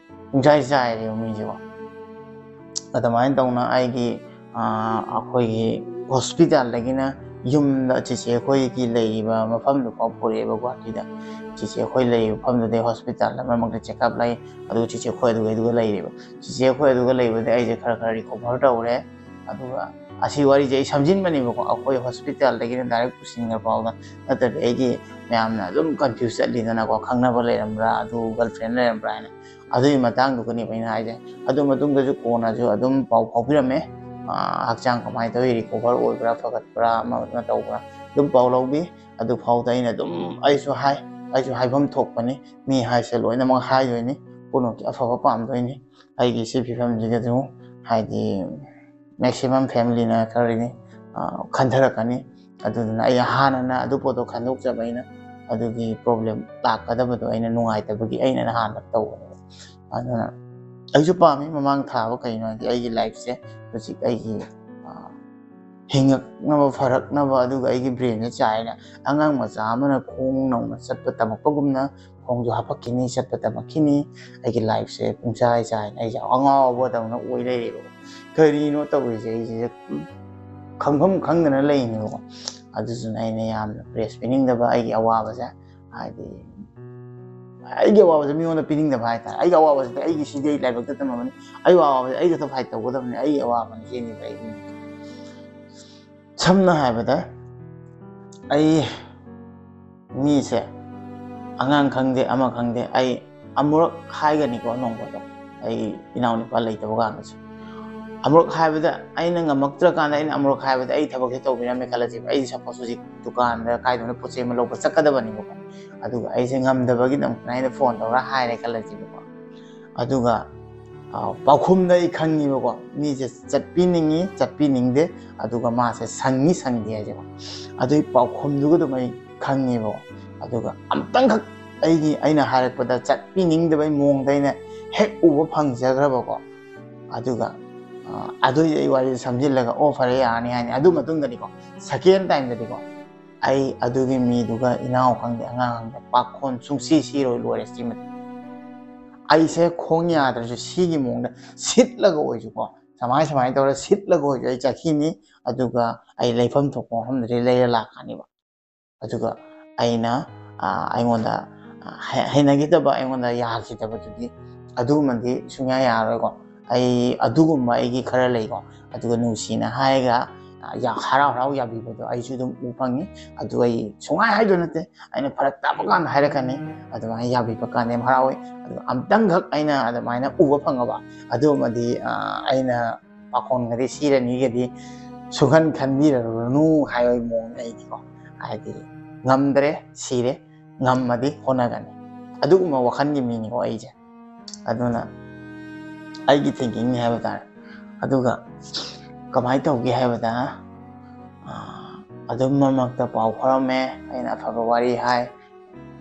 ꯄꯨꯡꯆꯥꯏ ꯆꯥꯏꯔꯦꯕ ꯃꯤꯁꯦꯀꯣ꯫ ꯑꯗꯨꯃꯥꯏꯅ ꯇꯧꯅ ꯑꯩꯒꯤ, ꯑꯥ, ꯑꯩꯈꯣꯏꯒꯤ ꯍꯣꯁꯄꯤꯇꯥꯜꯗꯒꯤꯅ ꯌꯨꯝꯗ ꯆꯤꯆꯦ ꯑꯩꯈꯣꯏꯒꯤ ꯂꯩꯔꯤꯕ ꯃꯐꯝꯗꯨ ꯐꯥꯎ ꯄꯨꯔꯛꯑꯦꯕ ꯒꯨꯍꯥꯇꯤꯗ꯫ ꯆꯤꯆꯦ ꯑꯩꯈꯣꯏ ꯂꯩꯔꯤꯕ ꯃꯐꯝꯗꯨꯗꯩ ꯍꯣꯁꯄꯤꯇꯥꯜꯗ ꯃꯔꯛ ꯃꯔꯛꯇ ꯆꯦꯛꯑꯞ ꯂꯩ, ꯑꯗꯨꯒ ꯆꯤꯆꯦ ꯑꯩꯈꯣꯏ ꯑꯗꯨꯒꯩꯗꯨꯒ ꯂꯩꯔꯦꯕ꯫ ꯆꯤꯆꯦ ꯑꯩꯈꯣꯏ ꯑꯗꯨꯒ ꯂꯩꯕꯗꯩ ꯑꯩꯁꯦ ꯈꯔ ꯈꯔ ꯔꯤꯀꯣꯚꯔ ꯇꯧꯔꯦ꯫ ꯑꯗꯨꯒ ꯑꯁꯤ ꯋꯥꯔꯤꯁꯦ ꯑꯩ ꯁꯝꯖꯤꯟꯕꯅꯦꯕꯀꯣ, ꯑꯩꯈꯣꯏ ꯍꯣꯁꯄꯤꯇꯥꯜꯗꯒꯤꯅ ꯗꯥꯏꯔꯦꯛ ꯄꯨꯁꯤꯟꯈ꯭ꯔ ꯐꯥꯎꯗ꯫ ꯅꯠꯇ꯭ꯔꯗꯤ ꯑꯩꯒꯤ ꯃꯌꯥꯝꯅ ꯑꯗꯨꯝ ꯀꯟꯐ꯭ꯌꯨꯁ ꯆꯠꯂꯤꯗꯅꯀꯣ, ꯈꯪꯅꯕ ꯂꯩꯔꯝꯕ꯭ꯔꯥ, ꯑꯗꯨ ꯒꯔꯜ ꯐ꯭ꯔꯦꯟ ꯂꯩꯔꯝꯕ꯭ꯔꯥ ꯍꯥꯏꯅ꯫ ꯑꯗꯨꯒꯤ ꯃꯇꯥꯡꯗꯨꯒꯅꯦꯕ ꯑꯩꯅ ꯍꯥꯏꯁꯦ꯫ ꯑꯗꯨ ꯃꯇꯨꯡꯗꯁꯨ ꯀꯣꯟꯅꯁꯨ ꯑꯗꯨꯝ ꯄꯥꯎ ꯐꯥꯎꯕꯤꯔꯝꯃꯦ꯫ ꯑꯥ, ꯍꯛꯆꯥꯡ ꯀꯃꯥꯏꯅ ꯇꯧꯏ, ꯔꯤꯀꯣꯚꯔ ꯑꯣꯏꯕ꯭ꯔꯥ, ꯐꯒꯠꯄ꯭ꯔꯥ, ꯑꯃ ꯑꯃ ꯇꯧꯕ꯭ꯔꯥ, ꯑꯗꯨꯝ ꯄꯥꯎ ꯂꯧꯕꯤ꯫ ꯑꯗꯨ ꯐꯥꯎꯗ ꯑꯩꯅ ꯑꯗꯨꯝ, ꯑꯩꯁꯨ ꯍꯥꯏ, ꯑꯩꯁꯨ ꯍꯥꯏꯐꯝ ꯊꯣꯛꯄꯅꯤ, ꯃꯤ ꯍꯥꯏꯁꯦ ꯂꯣꯏꯅꯃꯛ ꯍꯥꯏꯗꯣꯏꯅꯤ, ꯄꯨꯝꯅꯃꯛꯀꯤ ꯑꯐꯕ ꯄꯥꯝꯗꯣꯏꯅꯤ꯫ ꯑꯩꯒꯤ ꯁꯤ ꯐꯤꯕꯝꯁꯤꯗꯁꯨ ꯍꯥꯏꯗꯤ ꯃꯦꯛꯁꯤꯃꯝ ꯐꯦꯃꯤꯂꯤꯅ ꯈꯔꯗꯤ, ꯑ, ꯈꯟꯊꯔꯛꯀꯅꯤ꯫ ꯑꯗꯨꯗꯨꯅ ꯑꯩ ꯍꯥꯟꯅꯅ ꯑꯗꯨ ꯄꯣꯠꯇꯣ ꯈꯟꯗꯣꯛꯆꯕ ꯑꯩꯅ, ꯑꯗꯨꯒꯤ ꯄ꯭ꯔꯣꯕ꯭ꯂꯦꯝ ꯂꯥꯛꯀꯗꯕꯗꯣ ꯑꯩꯅ ꯅꯨꯡꯉꯥꯏꯇꯕꯒꯤ ꯑꯩꯅ ꯍꯥꯟꯅ ꯇꯧꯕꯅꯦꯕ꯫ ꯑꯗꯨꯅ ꯑꯩꯁꯨ ꯄꯥꯝꯃꯤ ꯃꯃꯥꯡ ꯊꯥꯕ, ꯀꯩꯅꯣ ꯍꯥꯏꯗꯤ ꯑꯩꯒꯤ ꯂꯥꯏꯐꯁꯦ ꯍꯧꯖꯤꯛ ꯑꯩꯒꯤ, ꯑ, ꯍꯤꯡꯉꯛꯅꯕ, ꯐꯔꯛꯅꯕ, ꯑꯗꯨꯒ ꯑꯩꯒꯤ ꯕ꯭ꯔꯦꯟꯁꯦ ꯆꯥꯏꯅ ꯑꯉꯥꯡ ꯃꯆꯥ ꯑꯃꯅ ꯈꯣꯡ ꯅꯧꯅ ꯆꯠꯄ ꯇꯝꯃꯛꯄꯒꯨꯝꯅ ꯈꯣꯡꯁꯨ ꯍꯥꯄꯛꯈꯤꯅꯤ, ꯆꯠꯄ ꯇꯝꯃꯛꯈꯤꯅꯤ꯫ ꯑꯩꯒꯤ ꯂꯥꯏꯐꯁꯦ ꯄꯨꯡꯆꯥꯏ ꯆꯥꯏꯅ ꯑꯩꯁꯦ ꯑꯉꯥꯎꯕꯗꯧꯅ ꯑꯣꯏ ꯂꯩꯔꯦꯕ꯫ ꯀꯔꯤꯅꯣ ꯇꯧꯔꯤꯁꯦ? ꯑꯩꯁꯦ ꯈꯪꯐꯝ ꯈꯪꯗꯅ ꯂꯩꯅꯦꯕꯀꯣ꯫ ꯑꯗꯨꯗꯨꯅ ꯑꯩꯅ ꯌꯥꯝꯅ ꯄ꯭ꯔꯦꯁ ꯄꯤꯅꯤꯡꯗꯕ ꯑꯩꯒꯤ ꯑꯋꯥꯕꯁꯦ, ꯍꯥꯏꯗꯤ ꯑꯩꯒꯤ ꯑꯋꯥꯕꯁꯦ ꯃꯤꯉꯣꯟꯗ ꯄꯤꯅꯤꯡꯗꯕ ꯍꯥꯏꯇꯥꯔꯦ꯫ ꯑꯩꯒꯤ ꯑꯋꯥꯕꯁꯤꯗꯤ ꯑꯩꯒꯤ, ꯁꯤꯗꯤ ꯑꯩ ꯂꯥꯏꯕꯛꯇ ꯇꯝꯃꯕꯅꯤ꯫ ꯑꯩꯒꯤ ꯑꯋꯥꯕꯁꯦ ꯑꯩ ꯈꯛꯇ ꯐꯥꯏꯠ ꯇꯧꯒꯗꯕꯅꯤ, ꯑꯩꯒꯤ ꯑꯋꯥꯕꯅꯤ ꯁꯤꯅꯤꯕ ꯑꯩ꯫ ꯁꯝꯅ ꯍꯥꯏꯔꯕꯗ, ꯑꯩ ꯃꯤꯁꯦ, ꯑꯉꯥꯡ ꯈꯪꯗꯦ, ꯑꯃ ꯈꯪꯗꯦ, ꯑꯩ ꯑꯃꯨꯔꯛ ꯍꯥꯏꯒꯅꯤꯀꯣ, ꯅꯣꯡꯃꯗ ꯑꯩ ꯏꯅꯥꯎꯅꯨꯄꯥ ꯂꯩꯇꯕ ꯀꯥꯟꯗꯁꯨ꯫ ꯑꯃꯨꯔꯛ ꯍꯥꯏꯕꯗ ꯑꯩꯅ ꯉꯝꯃꯛꯇ꯭ꯔꯀꯥꯟꯗ, ꯑꯩꯅ ꯑꯃꯨꯔꯛ ꯍꯥꯏꯕꯗ ꯑꯩ ꯊꯕꯛꯁꯦ ꯇꯧꯕꯤꯔꯝꯃꯦ ꯈꯜꯂꯁꯦꯕ꯫ ꯑꯩ ꯁꯄꯣꯁ ꯍꯧꯖꯤꯛ ꯗꯨꯀꯥꯟꯗ ꯀꯥꯏꯗꯅꯣ ꯄꯣꯠ ꯆꯩ ꯑꯃ ꯂꯧꯕ ꯆꯠꯀꯗꯕꯅꯦꯕꯀꯣ꯫ ꯑꯗꯨꯒ ꯑꯩꯁꯦ ꯉꯝꯗꯕꯒꯤꯗꯃꯛꯇ ꯑꯩꯅ ꯐꯣꯟ ꯇꯧꯔ ꯍꯥꯏꯔꯦ ꯈꯜꯂꯁꯦꯕꯀꯣ꯫ ꯑꯗꯨꯒ, ꯑ, ꯄꯥꯎꯈꯨꯝꯗ ꯑꯩ ꯈꯪꯉꯤꯕꯀꯣ, ꯃꯤꯁꯦ ꯆꯠꯄꯤꯅꯤꯡꯉꯤ, ꯆꯠꯄꯤꯅꯤꯡꯗꯦ, ꯑꯗꯨꯒ ꯃꯥꯁꯦ ꯁꯪꯉꯤ, ꯁꯪꯗꯦ ꯍꯥꯏꯁꯦꯀꯣ꯫ ꯑꯗꯨꯒꯤ ꯄꯥꯎꯈꯨꯝꯗꯨꯒ ꯑꯗꯨꯝ ꯑꯩ ꯈꯪꯉꯦꯕꯀꯣ꯫ ꯑꯗꯨꯒ ꯑꯝꯇꯪꯈꯛ ꯑꯩꯒꯤ, ꯑꯩꯅ ꯍꯥꯏꯔꯛꯄꯗ ꯆꯠꯄꯤꯅꯤꯡꯗꯕꯩ ꯃꯑꯣꯡꯗ ꯑꯩꯅ ꯍꯦꯛ ꯎꯕ ꯐꯪꯖꯈ꯭ꯔꯕꯀꯣ꯫ ꯑꯗꯨꯒ ꯑ, ꯑꯗꯨꯏꯗꯤ ꯑꯩ ꯋꯥꯔꯤꯗꯣ ꯁꯝꯖꯤꯜꯂꯒ ꯑꯣ ꯐꯔꯦ ꯌꯥꯔꯅꯤ ꯍꯥꯏꯅꯤ꯫ ꯑꯗꯨ ꯃꯇꯨꯡꯗꯗꯤꯀꯣ, ꯁꯦꯀꯦꯟ ꯇꯥꯏꯝꯗꯗꯤꯀꯣ, ꯑꯩ ꯑꯗꯨꯒꯤ ꯃꯤꯗꯨꯒ ꯏꯅꯥꯎ ꯈꯪꯗꯦ ꯑꯉꯥꯡ ꯈꯪꯗꯦ ꯄꯥꯈꯣꯟ ꯁꯨꯡꯁꯤ ꯁꯤꯔꯣꯏ, ꯂꯣꯏꯔꯦ ꯁꯤꯃꯗꯤ꯫ ꯑꯩꯁꯦ ꯈꯣꯡ ꯌꯥꯗ꯭ꯔꯁꯨ ꯁꯤꯒꯤ ꯃꯑꯣꯡꯗ ꯁꯤꯠꯂꯒ ꯑꯣꯏꯁꯨꯀꯣ, ꯁꯃꯥꯏ ꯁꯃꯥꯏꯅ ꯇꯧꯔ ꯁꯤꯠꯂꯒ ꯑꯣꯏꯁꯨ ꯑꯩ ꯆꯠꯈꯤꯅꯤ꯫ ꯑꯗꯨꯒ ꯑꯩ ꯂꯩꯐꯝ ꯊꯣꯛꯄ ꯃꯐꯝꯗꯗꯤ ꯂꯩꯔ ꯂꯥꯛꯀꯅꯤꯕ꯫ ꯑꯗꯨꯒ ꯑꯩꯅ ꯑ, ꯑꯩꯉꯣꯟꯗ ꯑ, ꯍꯩ- ꯍꯩꯅꯈꯤꯗꯕ, ꯑꯩꯉꯣꯟꯗ ꯌꯥꯈꯤꯗꯕꯗꯨꯗꯤ ꯑꯗꯨꯃꯗꯤ ꯁꯨꯡꯌꯥ ꯌꯥꯔꯔꯣꯏꯀꯣ꯫ ꯑꯩ ꯑꯗꯨꯒꯨꯝꯕ ꯑꯩꯒꯤ ꯈꯔ ꯂꯩꯀꯣ꯫ ꯑꯗꯨꯒ ꯅꯨꯡꯁꯤꯅ ꯍꯥꯏꯔꯒ ꯑ, ꯌꯥ- ꯍꯔꯥꯎ ꯍꯔꯥꯎ ꯌꯥꯕꯤꯕꯗꯣ ꯑꯩꯁꯨ ꯑꯗꯨꯝ ꯎ ꯐꯪꯉꯤ꯫ ꯑꯗꯨ ꯑꯩ ꯁꯨꯡꯍꯥꯏ ꯍꯥꯏꯗꯣꯏ ꯅꯠꯇꯦ, ꯑꯩꯅ ꯐꯔꯛ ꯇꯥꯕ ꯀꯥꯟꯗ ꯍꯥꯏꯔꯛꯀꯅꯤ꯫ ꯑꯗꯨꯃꯥꯏꯅ ꯌꯥꯕꯤꯕ ꯀꯥꯟꯗ ꯌꯥꯝ ꯍꯔꯥꯎꯋꯤ꯫ ꯑꯗꯨꯒ ꯑꯝꯇꯪꯈꯛ ꯑꯩꯅ ꯑꯗꯨꯃꯥꯏꯅ ꯎꯕ ꯐꯪꯉꯕ ꯑꯗꯨꯃꯗꯤ ꯑ, ꯑꯩꯅ ꯄꯥꯈꯣꯟꯒꯗꯤ ꯁꯤꯔꯅꯤꯒꯗꯤ ꯁꯨꯡꯈꯟ ꯈꯟꯕꯤꯔꯨꯔꯅꯨ ꯍꯥꯏꯕꯒꯤ ꯃꯑꯣꯡꯗ ꯑꯩꯗꯤꯀꯣ, ꯍꯥꯏꯗꯤ ꯉꯝꯗ꯭ꯔꯦ, ꯁꯤꯔꯦ, ꯉꯝꯃꯗꯤ ꯍꯣꯠꯅꯒꯅꯤ, ꯑꯗꯨꯒꯨꯝꯕ ꯋꯥꯈꯜꯒꯤ ꯃꯤꯅꯤꯀꯣ ꯑꯩꯁꯦ꯫ ꯑꯗꯨꯅ ꯑꯩꯒꯤ ꯊꯤꯡꯀꯤꯡꯅꯤ ꯍꯥꯏꯕ ꯇꯥꯔꯦ꯫ ꯑꯗꯨꯒ ꯀꯃꯥꯏꯅ ꯇꯧꯒꯦ ꯍꯥꯏꯕꯗ, ꯑꯥ, ꯑꯗꯨꯝ ꯃꯔꯛ ꯃꯔꯛꯇ ꯄꯥꯎ ꯐꯥꯎꯔꯝꯃꯦ, ꯑꯩꯅ ꯑꯐꯕ ꯋꯥꯔꯤ ꯍꯥꯏ,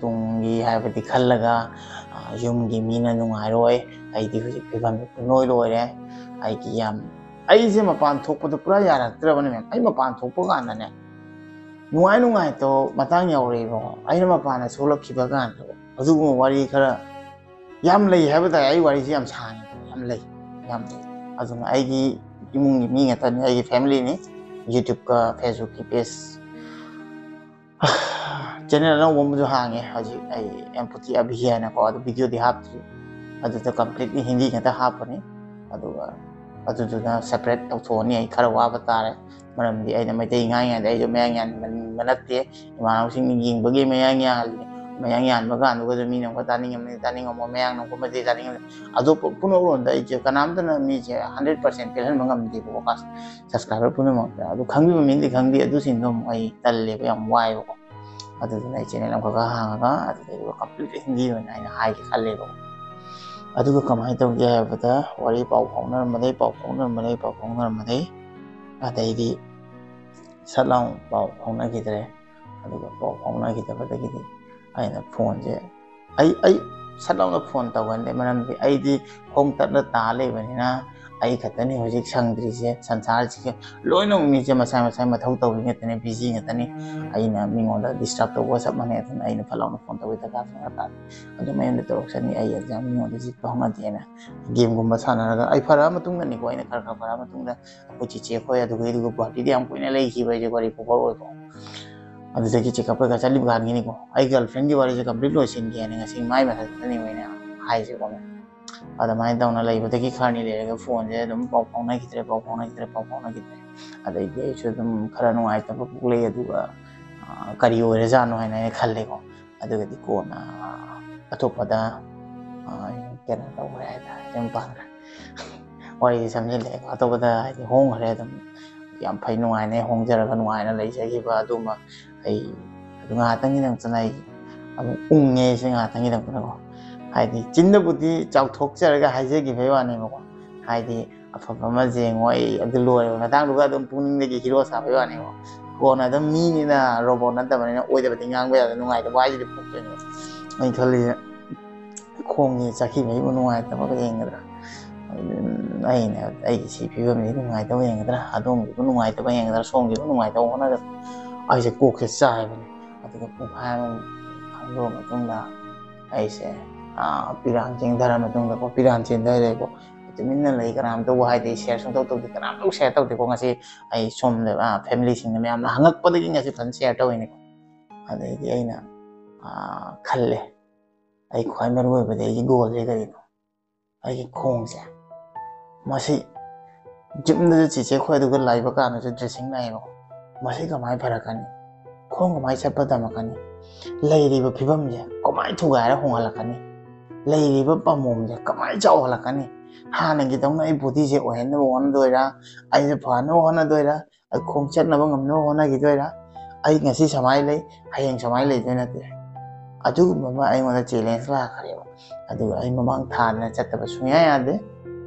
ꯇꯨꯡꯒꯤ ꯍꯥꯏꯕꯗꯤ ꯈꯜꯂꯒ, ꯑꯥ, ꯌꯨꯝꯒꯤ ꯃꯤꯅ ꯅꯨꯡꯉꯥꯏꯔꯣꯏ, ꯑꯩꯗꯤ ꯍꯧꯖꯤꯛ ꯐꯤꯕꯝꯁꯦ ꯄꯨꯡꯂꯣꯏ ꯂꯣꯏꯔꯦ, ꯑꯩꯒꯤ ꯌꯥꯝ, ꯑꯩꯁꯦ ꯃꯄꯥꯟ ꯊꯣꯛꯄꯗꯣ ꯄꯨꯔꯥ ꯌꯥꯔꯛꯇ꯭ꯔꯕꯅꯦ ꯃꯦꯝ꯫ ꯑꯩ ꯃꯄꯥꯟ ꯊꯣꯛꯄ ꯀꯥꯟꯗꯅꯦ, ꯅꯨꯡꯉꯥꯏ ꯅꯨꯡꯉꯥꯏꯇꯕ ꯃꯇꯥꯡ ꯌꯥꯎꯔꯛꯑꯦꯕꯀꯣ꯫ ꯑꯩꯅ ꯃꯄꯥꯟꯗ ꯊꯣꯛꯂꯛꯈꯤꯕ ꯀꯥꯟꯗ ꯑꯗꯨꯒꯨꯝꯕ ꯋꯥꯔꯤ ꯈꯔ ꯌꯥꯝ ꯂꯩ ꯍꯥꯏꯕ ꯇꯥꯔꯦ꯫ ꯑꯩ ꯋꯥꯔꯤꯁꯤ ꯌꯥꯝ ꯁꯥꯡꯉꯦ, ꯌꯥꯝ ꯂꯩ, ꯌꯥꯝ ꯂꯩ꯫ ꯑꯗꯨꯅ ꯑꯩꯒꯤ ꯏꯃꯨꯡꯒꯤ ꯃꯤ ꯉꯥꯛꯇꯅꯤ, ꯑꯩꯒꯤ ꯐꯦꯃꯤꯂꯤꯅꯤ꯫ YouTube-ꯀ Facebook-ꯀꯤ page, channel ꯑꯅꯧꯕ ꯑꯃꯁꯨ ꯍꯥꯡꯉꯦ ꯍꯧꯖꯤꯛ ꯑꯩ, ꯑꯦꯝ ꯄꯨꯇꯤ ꯑꯚꯤ ꯍꯥꯏꯅꯀꯣ꯫ ꯑꯗꯨ video-ꯗꯤ ꯍꯥꯞꯇ꯭ꯔꯤ꯫ ꯑꯗꯨꯗ completely ꯍꯤꯟꯗꯤ ꯉꯥꯛꯇ ꯍꯥꯞꯄꯅꯤ꯫ ꯑꯗꯨꯒ ꯑꯗꯨꯗꯨꯅ separate ꯇꯧꯊꯣꯛꯑꯅꯤ꯫ ꯑꯩ ꯈꯔ ꯋꯥꯕ ꯇꯥꯔꯦ, ꯃꯔꯝꯗꯤ ꯑꯩꯅ ꯃꯩꯇꯩ ꯉꯥꯡꯉꯤꯉꯩꯗ ꯑꯩꯁꯨ ꯃꯌꯥꯡ ꯌꯥꯟꯕ ꯅꯠꯇꯦ꯫ ꯏꯃꯥꯟꯅꯕꯁꯤꯡꯅ ꯌꯦꯡꯕꯒꯤ ꯃꯌꯥꯡ ꯌꯥꯜꯂꯤ꯫ ꯃꯌꯥꯡ ꯌꯥꯟꯕ ꯀꯥꯟꯗꯨꯒꯁꯨ ꯃꯤꯅ ꯑꯃꯨꯛꯀ ꯇꯥꯅꯤꯡꯉꯝꯃꯅꯤ, ꯇꯥꯅꯤꯡꯉꯝꯃꯣꯏ, ꯃꯌꯥꯡꯅ ꯑꯃꯨꯛꯀ ꯃꯩꯇꯩ ꯇꯥꯅꯤꯡꯉꯝꯃꯅꯤ꯫ ꯑꯇꯣꯞꯄ ꯄꯨꯝꯅꯃꯛꯂꯣꯝꯗ ꯑꯩꯁꯦ ꯀꯅꯥꯝꯇꯅ ꯃꯤꯁꯦ hundred percent ꯄꯦꯜꯍꯟꯕ ꯉꯝꯗꯦꯕꯀꯣ꯫ Subscriber ꯄꯨꯝꯅꯃꯛꯇ ꯑꯗꯨ ꯈꯪꯕꯤꯕ ꯃꯤꯅꯗꯤ ꯈꯪꯕꯤ, ꯑꯗꯨꯁꯤꯡꯗꯣ ꯑꯃꯨꯛ ꯑꯩ ꯇꯜꯂꯦꯕ, ꯌꯥꯝ ꯋꯥꯏꯕꯀꯣ꯫ ꯑꯗꯨꯗꯨꯅ ꯑꯩ channel ꯑꯃꯈꯛ ꯍꯥꯡꯉꯒ ꯑꯗꯨꯗꯩꯗꯨꯒ complete ꯍꯤꯟꯗꯤ ꯑꯣꯏꯅ ꯑꯩꯅ ꯍꯥꯏꯒꯦ ꯈꯜꯂꯦꯕꯀꯣ꯫ ꯑꯗꯨꯒ ꯀꯃꯥꯏꯅ ꯇꯧꯒꯦ ꯍꯥꯏꯕꯗ, ꯋꯥꯔꯤ ꯄꯥꯎ ꯐꯥꯎꯅꯔꯝꯕꯗꯩ, ꯄꯥꯎ ꯐꯥꯎꯅꯔꯝꯕꯗꯩ, ꯄꯥꯎ ꯐꯥꯎꯅꯔꯝꯕꯗꯩ, ꯑꯗꯩꯗꯤ ꯁꯠ ꯂꯥꯎ ꯄꯥꯎ ꯐꯥꯎꯅꯈꯤꯗ꯭ꯔꯦ꯫ ꯑꯗꯨꯒ ꯄꯥꯎ ꯐꯥꯎꯅꯈꯤꯗꯕꯗꯒꯤꯗꯤ ꯑꯩꯅ ꯐꯣꯟꯁꯦ, ꯑꯩ ꯑꯩ ꯁꯠ ꯂꯥꯎꯅ ꯐꯣꯟ ꯇꯧꯒꯟꯗꯦ꯫ ꯃꯔꯝꯗꯤ ꯑꯩꯗꯤ ꯈꯣꯡ ꯇꯠꯂ ꯇꯥ ꯂꯩꯕꯅꯤꯅ ꯑꯩ ꯈꯛꯇꯅꯤ ꯍꯧꯖꯤꯛ ꯁꯪꯗ꯭ꯔꯤꯁꯦ꯫ ꯁꯪꯁꯥꯔꯁꯤꯒ ꯂꯣꯏꯅꯃꯛ ꯃꯤꯁꯦ ꯃꯁꯥ ꯃꯁꯥꯒꯤ ꯃꯊꯧ ꯇꯧꯔꯤ ꯉꯥꯛꯇꯅꯦ, ꯕꯤꯖꯤ ꯉꯥꯛꯇꯅꯤ꯫ ꯑꯩꯅ ꯃꯤꯉꯣꯟꯗ ꯗꯤꯁꯇꯔꯕ ꯇꯧꯕ ꯆꯞ ꯃꯥꯟꯅꯩ꯫ ꯑꯗꯨꯅ ꯑꯩꯅ ꯐꯠ ꯂꯥꯎꯅ ꯐꯣꯟ ꯇꯧꯕꯒꯤ ꯗꯔꯀꯥꯔ ꯁꯨꯡꯇꯥ ꯇꯥꯗꯦ꯫ ꯑꯗꯨ ꯃꯌꯨꯝꯗ ꯇꯧꯔꯛꯁꯅꯤ, ꯑꯩ ꯑꯦꯛꯖꯥꯝ ꯃꯤꯉꯣꯟꯗ ꯆꯤꯠꯄ ꯍꯧꯅꯗꯦꯅ ꯒꯦꯝꯒꯨꯝꯕ ꯁꯥꯟꯅꯔꯒ ꯑꯩ ꯐꯔꯛꯑ ꯃꯇꯨꯡꯗꯅꯤꯀꯣ, ꯑꯩꯅ ꯈꯔ ꯈꯔ ꯐꯔꯛꯑ ꯃꯇꯨꯡꯗ ꯑꯩꯈꯣꯏ ꯆꯦꯆꯦ ꯈꯣꯏ ꯑꯗꯨꯒ ꯑꯗꯨꯒ ꯒꯨꯍꯥꯇꯤꯗ ꯌꯥꯝ ꯀꯨꯏꯅ ꯂꯩꯈꯤꯕ ꯑꯩꯁꯦ, ꯋꯥꯔꯤ ꯐꯥꯎꯕ ꯑꯣꯏꯕ꯫ ꯑꯗꯨꯗꯒꯤ ꯆꯦꯛꯀꯞ ꯀꯩꯀꯥ ꯆꯠꯂꯤꯕ ꯀꯥꯟꯒꯤꯅꯤꯀꯣ, ꯑꯩ ꯒꯔꯜ ꯐ꯭ꯔꯦꯟꯒꯤ ꯋꯥꯔꯤꯁꯦ ꯀꯝꯄ꯭ꯂꯤꯠ ꯂꯣꯏꯁꯤꯟꯒꯦꯅ ꯉꯁꯤ ꯃꯥꯏ ꯃꯊꯛꯇꯅꯤ ꯑꯩꯅ ꯍꯥꯏꯁꯦꯀꯣ꯫ ꯑꯗꯨꯃꯥꯏꯅ ꯇꯧꯅ ꯂꯩꯕꯗꯒꯤ ꯈꯔꯅꯤ ꯂꯩꯔꯒ ꯐꯣꯟꯁꯦ ꯑꯗꯨꯝ ꯄꯥꯎ ꯐꯥꯎꯅꯈꯤꯗ꯭ꯔꯦ, ꯄꯥꯎ ꯐꯥꯎꯅꯈꯤꯗ꯭ꯔꯦ, ꯄꯥꯎ ꯐꯥꯎꯅꯈꯤꯗ꯭ꯔꯦ꯫ ꯑꯗꯩꯗꯤ ꯑꯩꯁꯨ ꯑꯗꯨꯝ ꯈꯔ ꯅꯨꯡꯉꯥꯏꯇꯕ ꯄꯣꯛꯂꯛꯑꯦ꯫ ꯑꯗꯨꯒ, ꯑ, ꯀꯔꯤ ꯑꯣꯏꯔꯖꯥꯠꯅꯣ ꯍꯥꯏꯅ ꯑꯩꯅ ꯈꯜꯂꯦꯀꯣ꯫ ꯑꯗꯨꯒꯗꯤ ꯀꯣꯟꯅ ꯑꯇꯣꯞꯄꯗ, ꯑ, ꯀꯩꯅꯣ ꯇꯧꯈ꯭ꯔꯦ ꯍꯥꯏꯇꯥꯔꯦ, ꯌꯨꯝ ꯄꯥꯟꯈ꯭ꯔꯦ꯫ ꯋꯥꯔꯤꯁꯦ ꯁꯝꯖꯤꯜꯂꯛꯑꯦꯀꯣ꯫ ꯑꯇꯣꯞꯄꯗ ꯍꯥꯏꯗꯤ ꯍꯣꯡꯈ꯭ꯔꯦ ꯑꯗꯨꯝ꯫ ꯌꯥꯝ ꯐꯩ, ꯅꯨꯡꯉꯥꯏꯅ ꯍꯣꯡꯖꯔꯒ ꯅꯨꯡꯉꯥꯏꯅ ꯂꯩꯖꯈꯤꯕ ꯑꯗꯨꯃ ꯑꯩ ꯑꯗꯨ ꯉꯥꯏꯍꯥꯛꯇꯪꯒꯤꯗꯃꯛꯇꯅ ꯑꯩ ꯑꯃꯨꯛ ꯎꯪꯉꯦ꯫ ꯁꯤ ꯉꯥꯏꯍꯥꯛꯇꯪꯒꯤꯗꯃꯛꯇꯅꯀꯣ, ꯍꯥꯏꯗꯤ ꯆꯤꯟꯗꯕꯨꯗꯤ ꯆꯥꯎꯊꯣꯛꯆꯔꯒ ꯍꯥꯏꯖꯈꯤꯕꯩ ꯋꯥꯅꯦꯕꯀꯣ꯫ ꯍꯥꯏꯗꯤ ꯑꯐꯕ ꯑꯃ ꯌꯦꯡꯉꯣ, ꯑꯩ ꯑꯗꯨ ꯂꯣꯏꯔꯕ ꯃꯇꯥꯡꯗꯨꯒ ꯑꯗꯨꯝ ꯄꯨꯛꯅꯤꯡꯗꯒꯤ ꯍꯤꯔꯣ ꯁꯥꯕꯩ ꯋꯥꯅꯦꯕ꯫ ꯀꯣꯟꯅ ꯑꯗꯨꯝ ꯃꯤꯅꯤꯅ, ꯔꯣꯕꯣꯠ ꯅꯠꯇꯕꯅꯤꯅ ꯑꯣꯏꯗꯕꯗꯤ ꯉꯥꯡꯕ ꯌꯥꯗꯦ, ꯅꯨꯡꯉꯥꯏꯇꯕ ꯍꯥꯏꯁꯤꯗꯤ ꯄꯣꯛꯇꯣꯏꯅꯦꯕ꯫ ꯑꯩꯅ ꯈꯜꯂꯤꯁꯦ, ꯈꯣꯡꯁꯦ ꯆꯠꯈꯤꯕꯒꯤꯕꯨ ꯅꯨꯡꯉꯥꯏꯇꯕꯒ ꯌꯦꯡꯒꯗ꯭ꯔꯥ? ꯑꯩꯅ ꯑꯩꯒꯤ ꯁꯤ ꯐꯤꯕꯝꯁꯤ ꯅꯨꯡꯉꯥꯏꯇꯕ ꯌꯦꯡꯒꯗ꯭ꯔꯥ? ꯑꯗꯣꯝꯒꯤꯕꯨ ꯅꯨꯡꯉꯥꯏꯇꯕ ꯌꯦꯡꯒꯗ꯭ꯔꯥ? ꯁꯣꯝꯒꯤꯕꯨ ꯅꯨꯡꯉꯥꯏꯇꯕ ꯍꯣꯠꯅꯒꯗ꯭ꯔꯥ? ꯑꯩꯁꯦ ꯀꯣꯛꯁꯦ ꯆꯥꯏꯕꯅꯦ꯫ ꯑꯗꯨꯒ ꯄꯨꯡꯈꯥꯏ ꯑꯃꯃꯨꯛ ꯈꯪꯗꯣꯛꯑ ꯃꯇꯨꯡꯗ ꯑꯩꯁꯦ, ꯑꯥ, ꯄꯤꯔꯥꯡ ꯆꯦꯟꯊꯔ ꯃꯇꯨꯡꯗꯀꯣ, ꯄꯤꯔꯥꯡ ꯆꯦꯟꯊꯔꯦꯀꯣ꯫ ꯇꯨꯃꯤꯟꯅ ꯂꯩ, ꯀꯅꯥꯝꯇꯕꯨ ꯍꯥꯏꯗꯦ, ꯁꯤꯌꯔ ꯁꯨꯡꯇꯧ ꯇꯧꯗꯦ, ꯀꯅꯥꯝꯇꯕꯨ ꯁꯤꯌꯔ ꯇꯧꯗꯦꯀꯣ꯫ ꯉꯁꯤ ꯑꯩ ꯁꯣꯝꯗ, ꯑꯥ, ꯐꯦꯃꯤꯂꯤꯁꯤꯡꯅ ꯃꯌꯥꯝꯅ ꯍꯪꯉꯛꯄꯗꯒꯤ ꯉꯁꯤ ꯐꯖꯅ ꯁꯤꯌꯔ ꯇꯧꯔꯤꯅꯤꯀꯣ꯫ ꯑꯗꯩꯗꯤ ꯑꯩꯅ, ꯑꯥ, ꯈꯜꯂꯦ, ꯑꯩ ꯈ꯭ꯋꯥꯏ ꯃꯔꯨ ꯑꯣꯏꯕꯗꯤ ꯑꯩꯒꯤ ꯒꯣꯜꯁꯦ ꯀꯔꯤꯅꯣ? ꯑꯩꯒꯤ ꯈꯣꯡꯁꯦ꯫ ꯃꯁꯤ ꯖꯤꯝꯗꯁꯨ ꯆꯦꯆꯦ ꯈꯣꯏ ꯑꯗꯨꯒ ꯂꯩꯕ ꯀꯥꯟꯗꯁꯨ ꯗ꯭ꯔꯦꯁꯤꯡ ꯂꯥꯛꯑꯦꯕꯀꯣ꯫ ꯃꯁꯤ ꯀꯃꯥꯏꯅ ꯐꯔꯛꯀꯅꯤ? ꯈꯣꯡ ꯀꯃꯥꯏꯅ ꯆꯠꯄ ꯇꯝꯃꯛꯀꯅꯤ? ꯂꯩꯔꯤꯕ ꯐꯤꯕꯝꯁꯦ ꯀꯃꯥꯏꯅ ꯊꯨꯒꯥꯏꯔ ꯍꯣꯡꯍꯜꯂꯛꯀꯅꯤ? ꯂꯩꯔꯤꯕ ꯄꯥꯝꯕꯣꯝꯁꯦ ꯀꯃꯥꯏꯅ ꯆꯥꯎꯍꯜꯂꯛꯀꯅꯤ? ꯍꯥꯟꯅꯒꯤꯗꯧꯅ ꯑꯩ ꯕꯣꯗꯤꯁꯦ ꯑꯣꯏꯍꯟꯅꯕ ꯍꯣꯠꯅꯗꯣꯏꯔꯥ? ꯑꯩꯁꯦ ꯐꯅꯕ ꯍꯣꯠꯅꯗꯣꯏꯔꯥ? ꯑꯩ ꯈꯣꯡ ꯆꯠꯅꯕ ꯉꯝꯅꯕ ꯍꯣꯠꯅꯈꯤꯗꯣꯏꯔꯥ? ꯑꯩ ꯉꯁꯤ ꯁꯨꯃꯥꯏꯅ ꯂꯩ, ꯍꯌꯦꯡ ꯁꯨꯃꯥꯏꯅ ꯂꯩꯗꯣꯏ ꯅꯠꯇꯦ꯫ ꯑꯗꯨꯒꯨꯝꯕ ꯑꯃ ꯑꯩꯉꯣꯟꯗ ꯆꯦꯂꯦꯟꯖ ꯂꯥꯛꯈ꯭ꯔꯦꯕ꯫ ꯑꯗꯨꯒ ꯑꯩ ꯃꯃꯥꯡ ꯊꯥꯗꯅ ꯆꯠꯇꯕ ꯁꯨꯡꯌꯥ ꯌꯥꯗꯦ꯫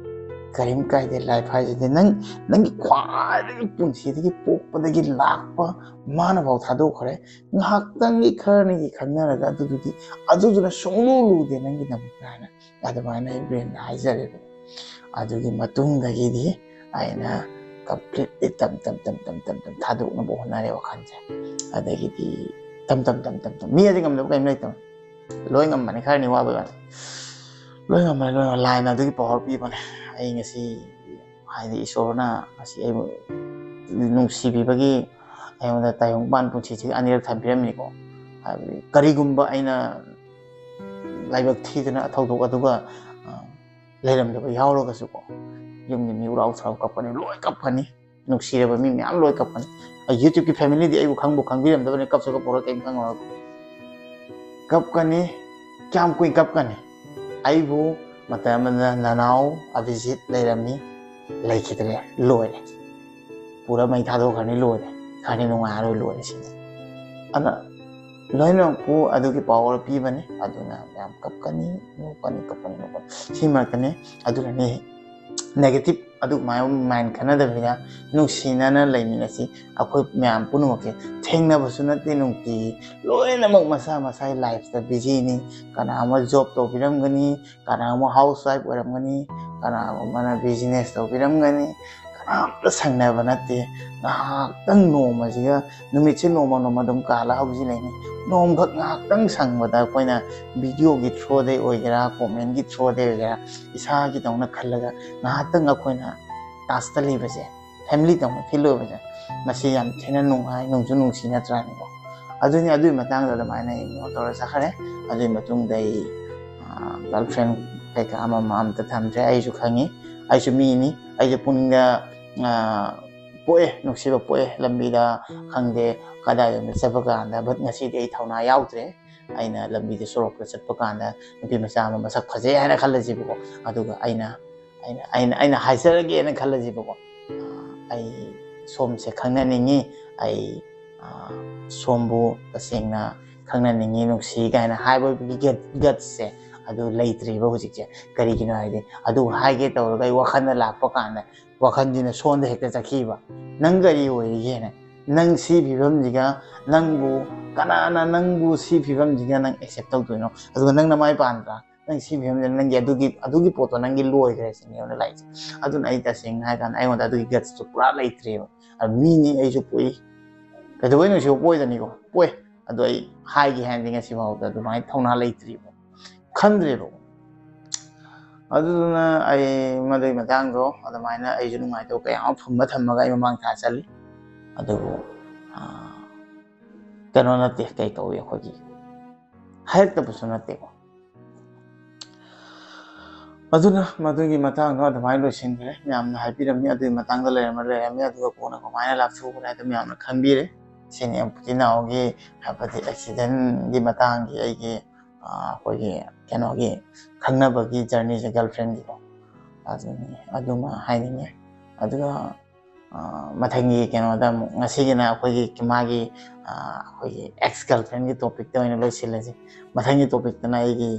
ꯀꯔꯤꯝ ꯀꯥꯏꯗꯦ꯫ Life ꯍꯥꯏꯁꯤꯗꯤ ꯅꯪ, ꯅꯪꯒꯤ ꯈ꯭ꯋꯥꯏꯗꯒꯤ ꯄꯨꯟꯁꯤꯗꯒꯤ ꯄꯣꯛꯄꯗꯒꯤ ꯂꯥꯛꯄ ꯃꯥꯅꯐꯥꯎ ꯊꯥꯗꯣꯛꯈ꯭ꯔꯦ꯫ ꯉꯥꯏꯍꯥꯛꯇꯪꯒꯤ ꯈꯔꯅꯤꯒꯤ ꯈꯪꯅꯔꯒ ꯑꯗꯨꯗꯨꯗꯤ, ꯑꯗꯨꯗꯨꯅ ꯁꯨꯡꯂꯨ ꯂꯨꯗꯦ ꯅꯪꯒꯤꯗꯃꯛꯇ ꯍꯥꯏꯅ ꯑꯗꯨꯃꯥꯏꯅ ꯑꯩ brainꯗ ꯍꯥꯏꯖꯔꯦꯕ꯫ ꯑꯗꯨꯒꯤ ꯃꯇꯨꯡꯗꯒꯤꯗꯤ ꯑꯩꯅ completely ꯇꯝ ꯇꯝ ꯇꯝ ꯇꯝ ꯇꯝ ꯊꯥꯗꯣꯛꯅꯕ ꯍꯣꯠꯅꯔꯦ ꯋꯥꯈꯜꯁꯦ꯫ ꯑꯗꯒꯤꯗꯤ ꯇꯝ ꯇꯝ ꯇꯝ ꯇꯝ ꯇꯝ ꯃꯤ ꯑꯗꯤ ꯉꯝꯗꯕ ꯀꯔꯤꯝ ꯂꯩꯇꯕ꯫ ꯂꯣꯏ ꯉꯝꯕꯅꯤ, ꯈꯔꯅꯤ ꯋꯥꯕꯩ ꯋꯥꯅꯤ꯫ ꯂꯣꯏ ꯉꯝꯕꯅꯤ, ꯂꯣꯏ ꯉꯝꯕꯅꯤ꯫ Life ꯅ ꯑꯗꯨꯒꯤ power ꯄꯤꯕꯅꯦ꯫ ꯑꯩ ꯉꯁꯤ, ꯍꯥꯏꯗꯤ, ꯏꯁꯣꯔꯅ ꯉꯁꯤ ꯑꯩꯕꯨ ꯅꯨꯡꯁꯤꯕꯤꯕꯒꯤ ꯑꯩꯉꯣꯟꯗ ꯇꯥꯏꯕꯪꯄꯥꯟ ꯄꯨꯟꯁꯤꯁꯤꯒꯤ ꯑꯅꯤꯔꯛ ꯊꯝꯕꯤꯔꯝꯃꯤꯀꯣ꯫ ꯍꯥꯏꯕꯗꯤ ꯀꯔꯤꯒꯨꯝꯕ ꯑꯩꯅ ꯂꯥꯏꯕꯛ ꯊꯤꯗꯅ ꯊꯧꯗꯣꯛ ꯑꯗꯨꯒ, ꯑ, ꯂꯩꯔꯝꯗꯕ ꯌꯥꯎꯔꯒꯁꯨꯀꯣ, ꯌꯨꯝꯒꯤ ꯃꯤ ꯎꯔꯥꯎ ꯊꯔꯥꯎ ꯀꯞꯀꯅꯤ, ꯂꯣꯏ ꯀꯞꯀꯅꯤ꯫ ꯅꯨꯡꯁꯤꯔꯕ ꯃꯤ ꯃꯌꯥꯝ ꯂꯣꯏ ꯀꯞꯀꯅꯤ꯫ ꯑꯩ YouTubeꯀꯤ familyꯗꯤ ꯑꯩꯕꯨ ꯈꯪꯕꯨ ꯈꯪꯕꯤꯔꯝꯗꯕꯅꯤ, ꯀꯞꯁꯨ ꯀꯞꯄꯔꯣꯏ, ꯀꯩꯝ ꯈꯪꯉꯔꯣꯏ꯫ ꯀꯞꯀꯅꯤ꯫ ꯀꯌꯥꯝ ꯀꯨꯏꯅ ꯀꯞꯀꯅꯤ? ꯑꯩꯕꯨ ꯃꯇꯝ ꯑꯃꯗ ꯅꯅꯥꯎ ꯑꯚꯤꯖꯤꯠ ꯂꯩꯔꯝꯃꯤ, ꯂꯩꯈꯤꯗ꯭ꯔꯦ, ꯂꯣꯏꯔꯦ꯫ ꯄꯨꯔꯥ ꯃꯩ ꯊꯥꯗꯣꯛꯈ꯭ꯔꯅꯤ, ꯂꯣꯏꯔꯦ꯫ ꯈꯔꯅꯤ ꯅꯨꯡꯉꯥꯏꯔꯔꯣꯏ, ꯂꯣꯏꯔꯦ ꯁꯤꯅꯤ꯫ ꯑꯗꯨꯅ ꯂꯣꯏꯅꯃꯛꯄꯨ ꯑꯗꯨꯒꯤ power ꯄꯤꯕꯅꯤ꯫ ꯑꯗꯨꯅ ꯃꯌꯥꯝ ꯀꯞꯀꯅꯤ, ꯅꯣꯛꯀꯅꯤ, ꯀꯞꯀꯅꯤ, ꯅꯣꯛꯀꯅꯤ꯫ ꯁꯤ ꯃꯔꯛꯇꯅꯤ꯫ ꯑꯗꯨꯅꯅꯤ negative ꯑꯗꯨꯃꯥꯏꯅ mind ꯈꯟꯅꯗꯕꯤꯗ ꯅꯨꯡꯁꯤꯅꯅ ꯂꯩꯃꯤꯟꯅꯁꯤ꯫ ꯑꯩꯈꯣꯏ ꯃꯌꯥꯝ ꯄꯨꯝꯅꯃꯛꯁꯦ ꯊꯦꯡꯅꯕꯁꯨ ꯅꯠꯇꯦ ꯅꯨꯡꯇꯤꯒꯤ꯫ ꯂꯣꯏꯅꯃꯛ ꯃꯁꯥ ꯃꯁꯥꯒꯤ lifeꯇ busyꯅꯤ꯫ ꯀꯅꯥ ꯑꯃ job ꯇꯧꯕꯤꯔꯝꯒꯅꯤ, ꯀꯅꯥ ꯑꯃ housewife ꯑꯣꯏꯔꯝꯒꯅꯤ, ꯀꯅꯥ ꯑꯃꯅ business ꯇꯧꯕꯤꯔꯝꯒꯅꯤ꯫ ꯀꯅꯥꯝꯇ ꯁꯪꯅꯕ ꯅꯠꯇꯦ꯫ ꯉꯥꯏꯍꯥꯛꯇꯪ ꯅꯣꯡꯃꯁꯤꯒ, ꯅꯨꯃꯤꯠꯁꯦ ꯅꯣꯡꯃ ꯅꯣꯡꯃ ꯑꯗꯨꯝ ꯀꯥꯜꯂ ꯍꯧꯖꯤꯜꯂꯛꯏꯅꯤ꯫ ꯅꯣꯡꯃꯈꯛ ꯉꯥꯏꯍꯥꯛꯇꯪ ꯁꯪꯕꯗ ꯑꯩꯈꯣꯏꯅ videoꯒꯤ throughꯗꯩ ꯑꯣꯏꯒꯦꯔꯥ, commentꯀꯤ throughꯗꯩ ꯑꯣꯏꯒꯦꯔꯥ, ꯏꯁꯥꯒꯤꯗꯧꯅ ꯈꯜꯂꯒ ꯉꯥꯏꯍꯥꯛꯇꯪ ꯑꯩꯈꯣꯏꯅ touchꯇ ꯂꯩꯕꯁꯦ, familyꯗꯧꯅ feel ꯑꯣꯏꯕꯁꯦ, ꯃꯁꯤ ꯌꯥꯝ ꯊꯤꯅ ꯅꯨꯡꯉꯥꯏ, ꯅꯨꯡꯁꯨ ꯅꯨꯡꯁꯤ ꯅꯠꯇ꯭ꯔꯥꯅꯦꯀꯣ? ꯑꯗꯨꯅꯤ, ꯑꯗꯨꯒꯤ ꯃꯇꯥꯡꯗ ꯑꯗꯨꯃꯥꯏꯅ ignore ꯇꯧꯔ ꯆꯠꯈ꯭ꯔꯦ꯫ ꯑꯗꯨꯒꯤ ꯃꯇꯨꯡꯗ ꯑꯩ, ꯑ, girlfriend ꯀꯩꯀꯥ ꯑꯃ ꯑꯃ ꯑꯝꯇ ꯊꯝꯗ꯭ꯔꯦ꯫ ꯑꯩꯁꯨ ꯈꯪꯉꯤ, ꯑꯩꯁꯨ ꯃꯤꯅꯤ, ꯑꯩꯁꯨ ꯄꯨꯛꯅꯤꯡꯗ, ꯑ, ꯄꯣꯛꯑꯦ, ꯅꯨꯡꯁꯤꯕ ꯄꯣꯛꯑꯦ꯫ ꯂꯝꯕꯤꯗ ꯈꯪꯗꯦ ꯀꯗꯥꯏꯗ ꯆꯠꯄ ꯀꯥꯟꯗ, but ꯉꯁꯤꯗꯤ ꯑꯩ ꯊꯧꯅꯥ ꯌꯥꯎꯗ꯭ꯔꯦ꯫ ꯑꯩꯅ ꯂꯝꯕꯤꯗ, ꯁꯣꯔꯣꯛꯇ ꯆꯠꯄ ꯀꯥꯟꯗ ꯅꯨꯄꯤ ꯃꯆꯥ ꯑꯃ ꯃꯁꯛ ꯐꯖꯩ ꯍꯥꯏꯅ ꯈꯜꯂꯁꯤꯕꯀꯣ, ꯑꯗꯨꯒ ꯑꯩꯅ, ꯑꯩꯅ, ꯑꯩꯅ, ꯑꯩꯅ ꯍꯥꯏꯖꯔꯒꯦꯅ ꯈꯜꯂꯁꯤꯕꯀꯣ, ꯑ, "ꯑꯩ ꯁꯣꯝꯁꯦ ꯈꯪꯅꯅꯤꯡꯉꯤ, ꯑꯩ, ꯑ, ꯁꯣꯝꯕꯨ ꯇꯁꯦꯡꯅ ꯈꯪꯅꯅꯤꯡꯉꯤ, ꯅꯨꯡꯁꯤ" ꯀꯥꯏꯅ ꯍꯥꯏꯕꯒꯤ gut, gutsꯁꯦ ꯑꯗꯨ ꯂꯩꯇ꯭ꯔꯤꯕ ꯍꯧꯖꯤꯛꯁꯦ꯫ ꯀꯔꯤꯒꯤꯅꯣ ꯍꯥꯏꯗꯤ, ꯑꯗꯨ ꯍꯥꯏꯒꯦ ꯇꯧꯔꯒ ꯑꯩ ꯋꯥꯈꯜꯗ ꯂꯥꯛꯄ ꯀꯥꯟꯗ ꯋꯥꯈꯜꯁꯤꯅ ꯁꯣꯝꯗ ꯍꯦꯛꯇ ꯆꯠꯈꯤꯕ꯫ ꯅꯪ ꯀꯔꯤ ꯑꯣꯏꯔꯤꯒꯦꯅ? ꯅꯪ ꯁꯤ ꯐꯤꯕꯝꯁꯤꯒ, ꯅꯪꯕꯨ ꯀꯅꯥꯅ ꯅꯪꯕꯨ ꯁꯤ ꯐꯤꯕꯝꯁꯤꯒ ꯅꯪ ꯑꯦꯛꯁꯦꯞ ꯇꯧꯗꯣꯏꯅꯣ? ꯑꯗꯨꯒ ꯅꯪ ꯅꯃꯥꯏ ꯄꯥꯟꯗ꯭ꯔꯥ? ꯅꯪ ꯁꯤ ꯐꯤꯕꯝꯁꯤꯗ ꯅꯪꯒꯤ ꯑꯗꯨꯒꯤ, ꯑꯗꯨꯒꯤ ꯄꯣꯠꯇꯣ ꯅꯪꯒꯤ ꯂꯣꯏꯈ꯭ꯔꯦ ꯁꯤꯅꯦꯕ ꯂꯥꯏꯔꯤꯛꯁꯦ꯫ ꯑꯗꯨꯅ ꯑꯩ ꯇꯁꯦꯡꯅ ꯍꯥꯏ ꯀꯥꯟꯗ ꯑꯩꯉꯣꯟꯗ ꯑꯗꯨꯒꯤ ꯒꯠꯁꯇꯣ ꯄꯨꯔꯥ ꯂꯩꯇ꯭ꯔꯦꯕ꯫ ꯑꯗꯨ ꯃꯤꯅꯤ, ꯑꯩꯁꯨ ꯄꯣꯛꯏ, ꯀꯩꯗꯧꯕꯩ ꯅꯨꯡꯁꯤꯕ ꯄꯣꯛꯏꯗꯅꯤꯀꯣ, ꯄꯣꯛꯏ꯫ ꯑꯗꯣ ꯑꯩ ꯍꯥꯏꯒꯦ ꯍꯥꯏꯅꯗꯤ ꯉꯁꯤ ꯐꯥꯎꯗ ꯑꯗꯨꯃꯥꯏꯅ ꯊꯧꯅꯥ ꯂꯩꯇ꯭ꯔꯤꯕ, ꯈꯟꯗ꯭ꯔꯦꯕ꯫ ꯑꯗꯨꯗꯨꯅ ꯑꯩ ꯃꯗꯨꯒꯤ ꯃꯇꯥꯡꯗꯣ ꯑꯗꯨꯃꯥꯏꯅ ꯑꯩꯁꯨ ꯅꯨꯡꯉꯥꯏꯇꯕ ꯀꯌꯥ ꯑꯃ ꯐꯨꯝꯕ ꯊꯝꯃꯒ ꯑꯩ ꯃꯃꯥꯡ ꯊꯥ ꯆꯠꯂꯤ꯫ ꯑꯗꯨꯕꯨ, ꯑꯥ, ꯀꯩꯅꯣ ꯅꯠꯇꯦ, ꯀꯩ ꯀꯧꯏ, ꯑꯩꯈꯣꯏꯒꯤ ꯍꯥꯏꯔꯛꯇꯕꯁꯨ ꯅꯠꯇꯦꯀꯣ꯫ ꯑꯗꯨꯅ ꯃꯗꯨꯒꯤ ꯃꯇꯥꯡꯗꯣ ꯑꯗꯨꯃꯥꯏꯅ ꯂꯣꯏꯁꯤꯟꯈ꯭ꯔꯦ꯫ ꯃꯌꯥꯝꯅ ꯍꯥꯏꯕꯤꯔꯝꯃꯤ, ꯑꯗꯨꯒꯤ ꯃꯇꯥꯡꯗ ꯂꯩꯔꯝꯕ ꯂꯩꯔꯝꯃꯤ, ꯑꯗꯨꯒ ꯀꯣꯟꯅ ꯀꯃꯥꯏꯅ ꯂꯥꯞꯊꯣꯛꯈ꯭ꯔꯦ ꯍꯥꯏꯗꯣ ꯃꯌꯥꯝꯅ ꯈꯪꯕꯤꯔꯦ꯫ ꯁꯤꯅꯤ ꯏꯆꯤꯟ ꯏꯅꯥꯎꯒꯤ, ꯍꯥꯏꯕꯗꯤ ꯑꯦꯛꯁꯤꯗꯦꯟꯒꯤ ꯃꯇꯥꯡꯒꯤ ꯑꯩꯒꯤ, ꯑꯥ, ꯑꯩꯈꯣꯏꯒꯤ ꯀꯩꯅꯣꯒꯤ ꯈꯪꯅꯕꯒꯤ ꯖꯔꯅꯤꯁꯦ, ꯒꯔꯜ ꯐ꯭ꯔꯦꯟꯒꯤꯀꯣ꯫ ꯑꯗꯨꯅꯤ, ꯑꯗꯨꯃ ꯍꯥꯏꯅꯤꯡꯉꯦ꯫ ꯑꯗꯨꯒ, ꯑꯥ, ꯃꯊꯪꯒꯤ ꯀꯩꯅꯣꯗ ꯑꯃꯨꯛ, ꯉꯁꯤꯒꯤꯅ ꯑꯩꯈꯣꯏꯒꯤ ꯃꯥꯒꯤ, ꯑꯥ, ꯑꯩꯈꯣꯏꯒꯤ ꯑꯦꯛꯁ ꯒꯔꯜ ꯐ꯭ꯔꯦꯟꯒꯤ ꯇꯣꯄꯤꯛꯇ ꯑꯣꯏꯅ ꯂꯣꯏꯁꯤꯜꯂꯁꯤ꯫ ꯃꯊꯪꯒꯤ ꯇꯣꯄꯤꯛꯇꯅ ꯑꯩꯒꯤ,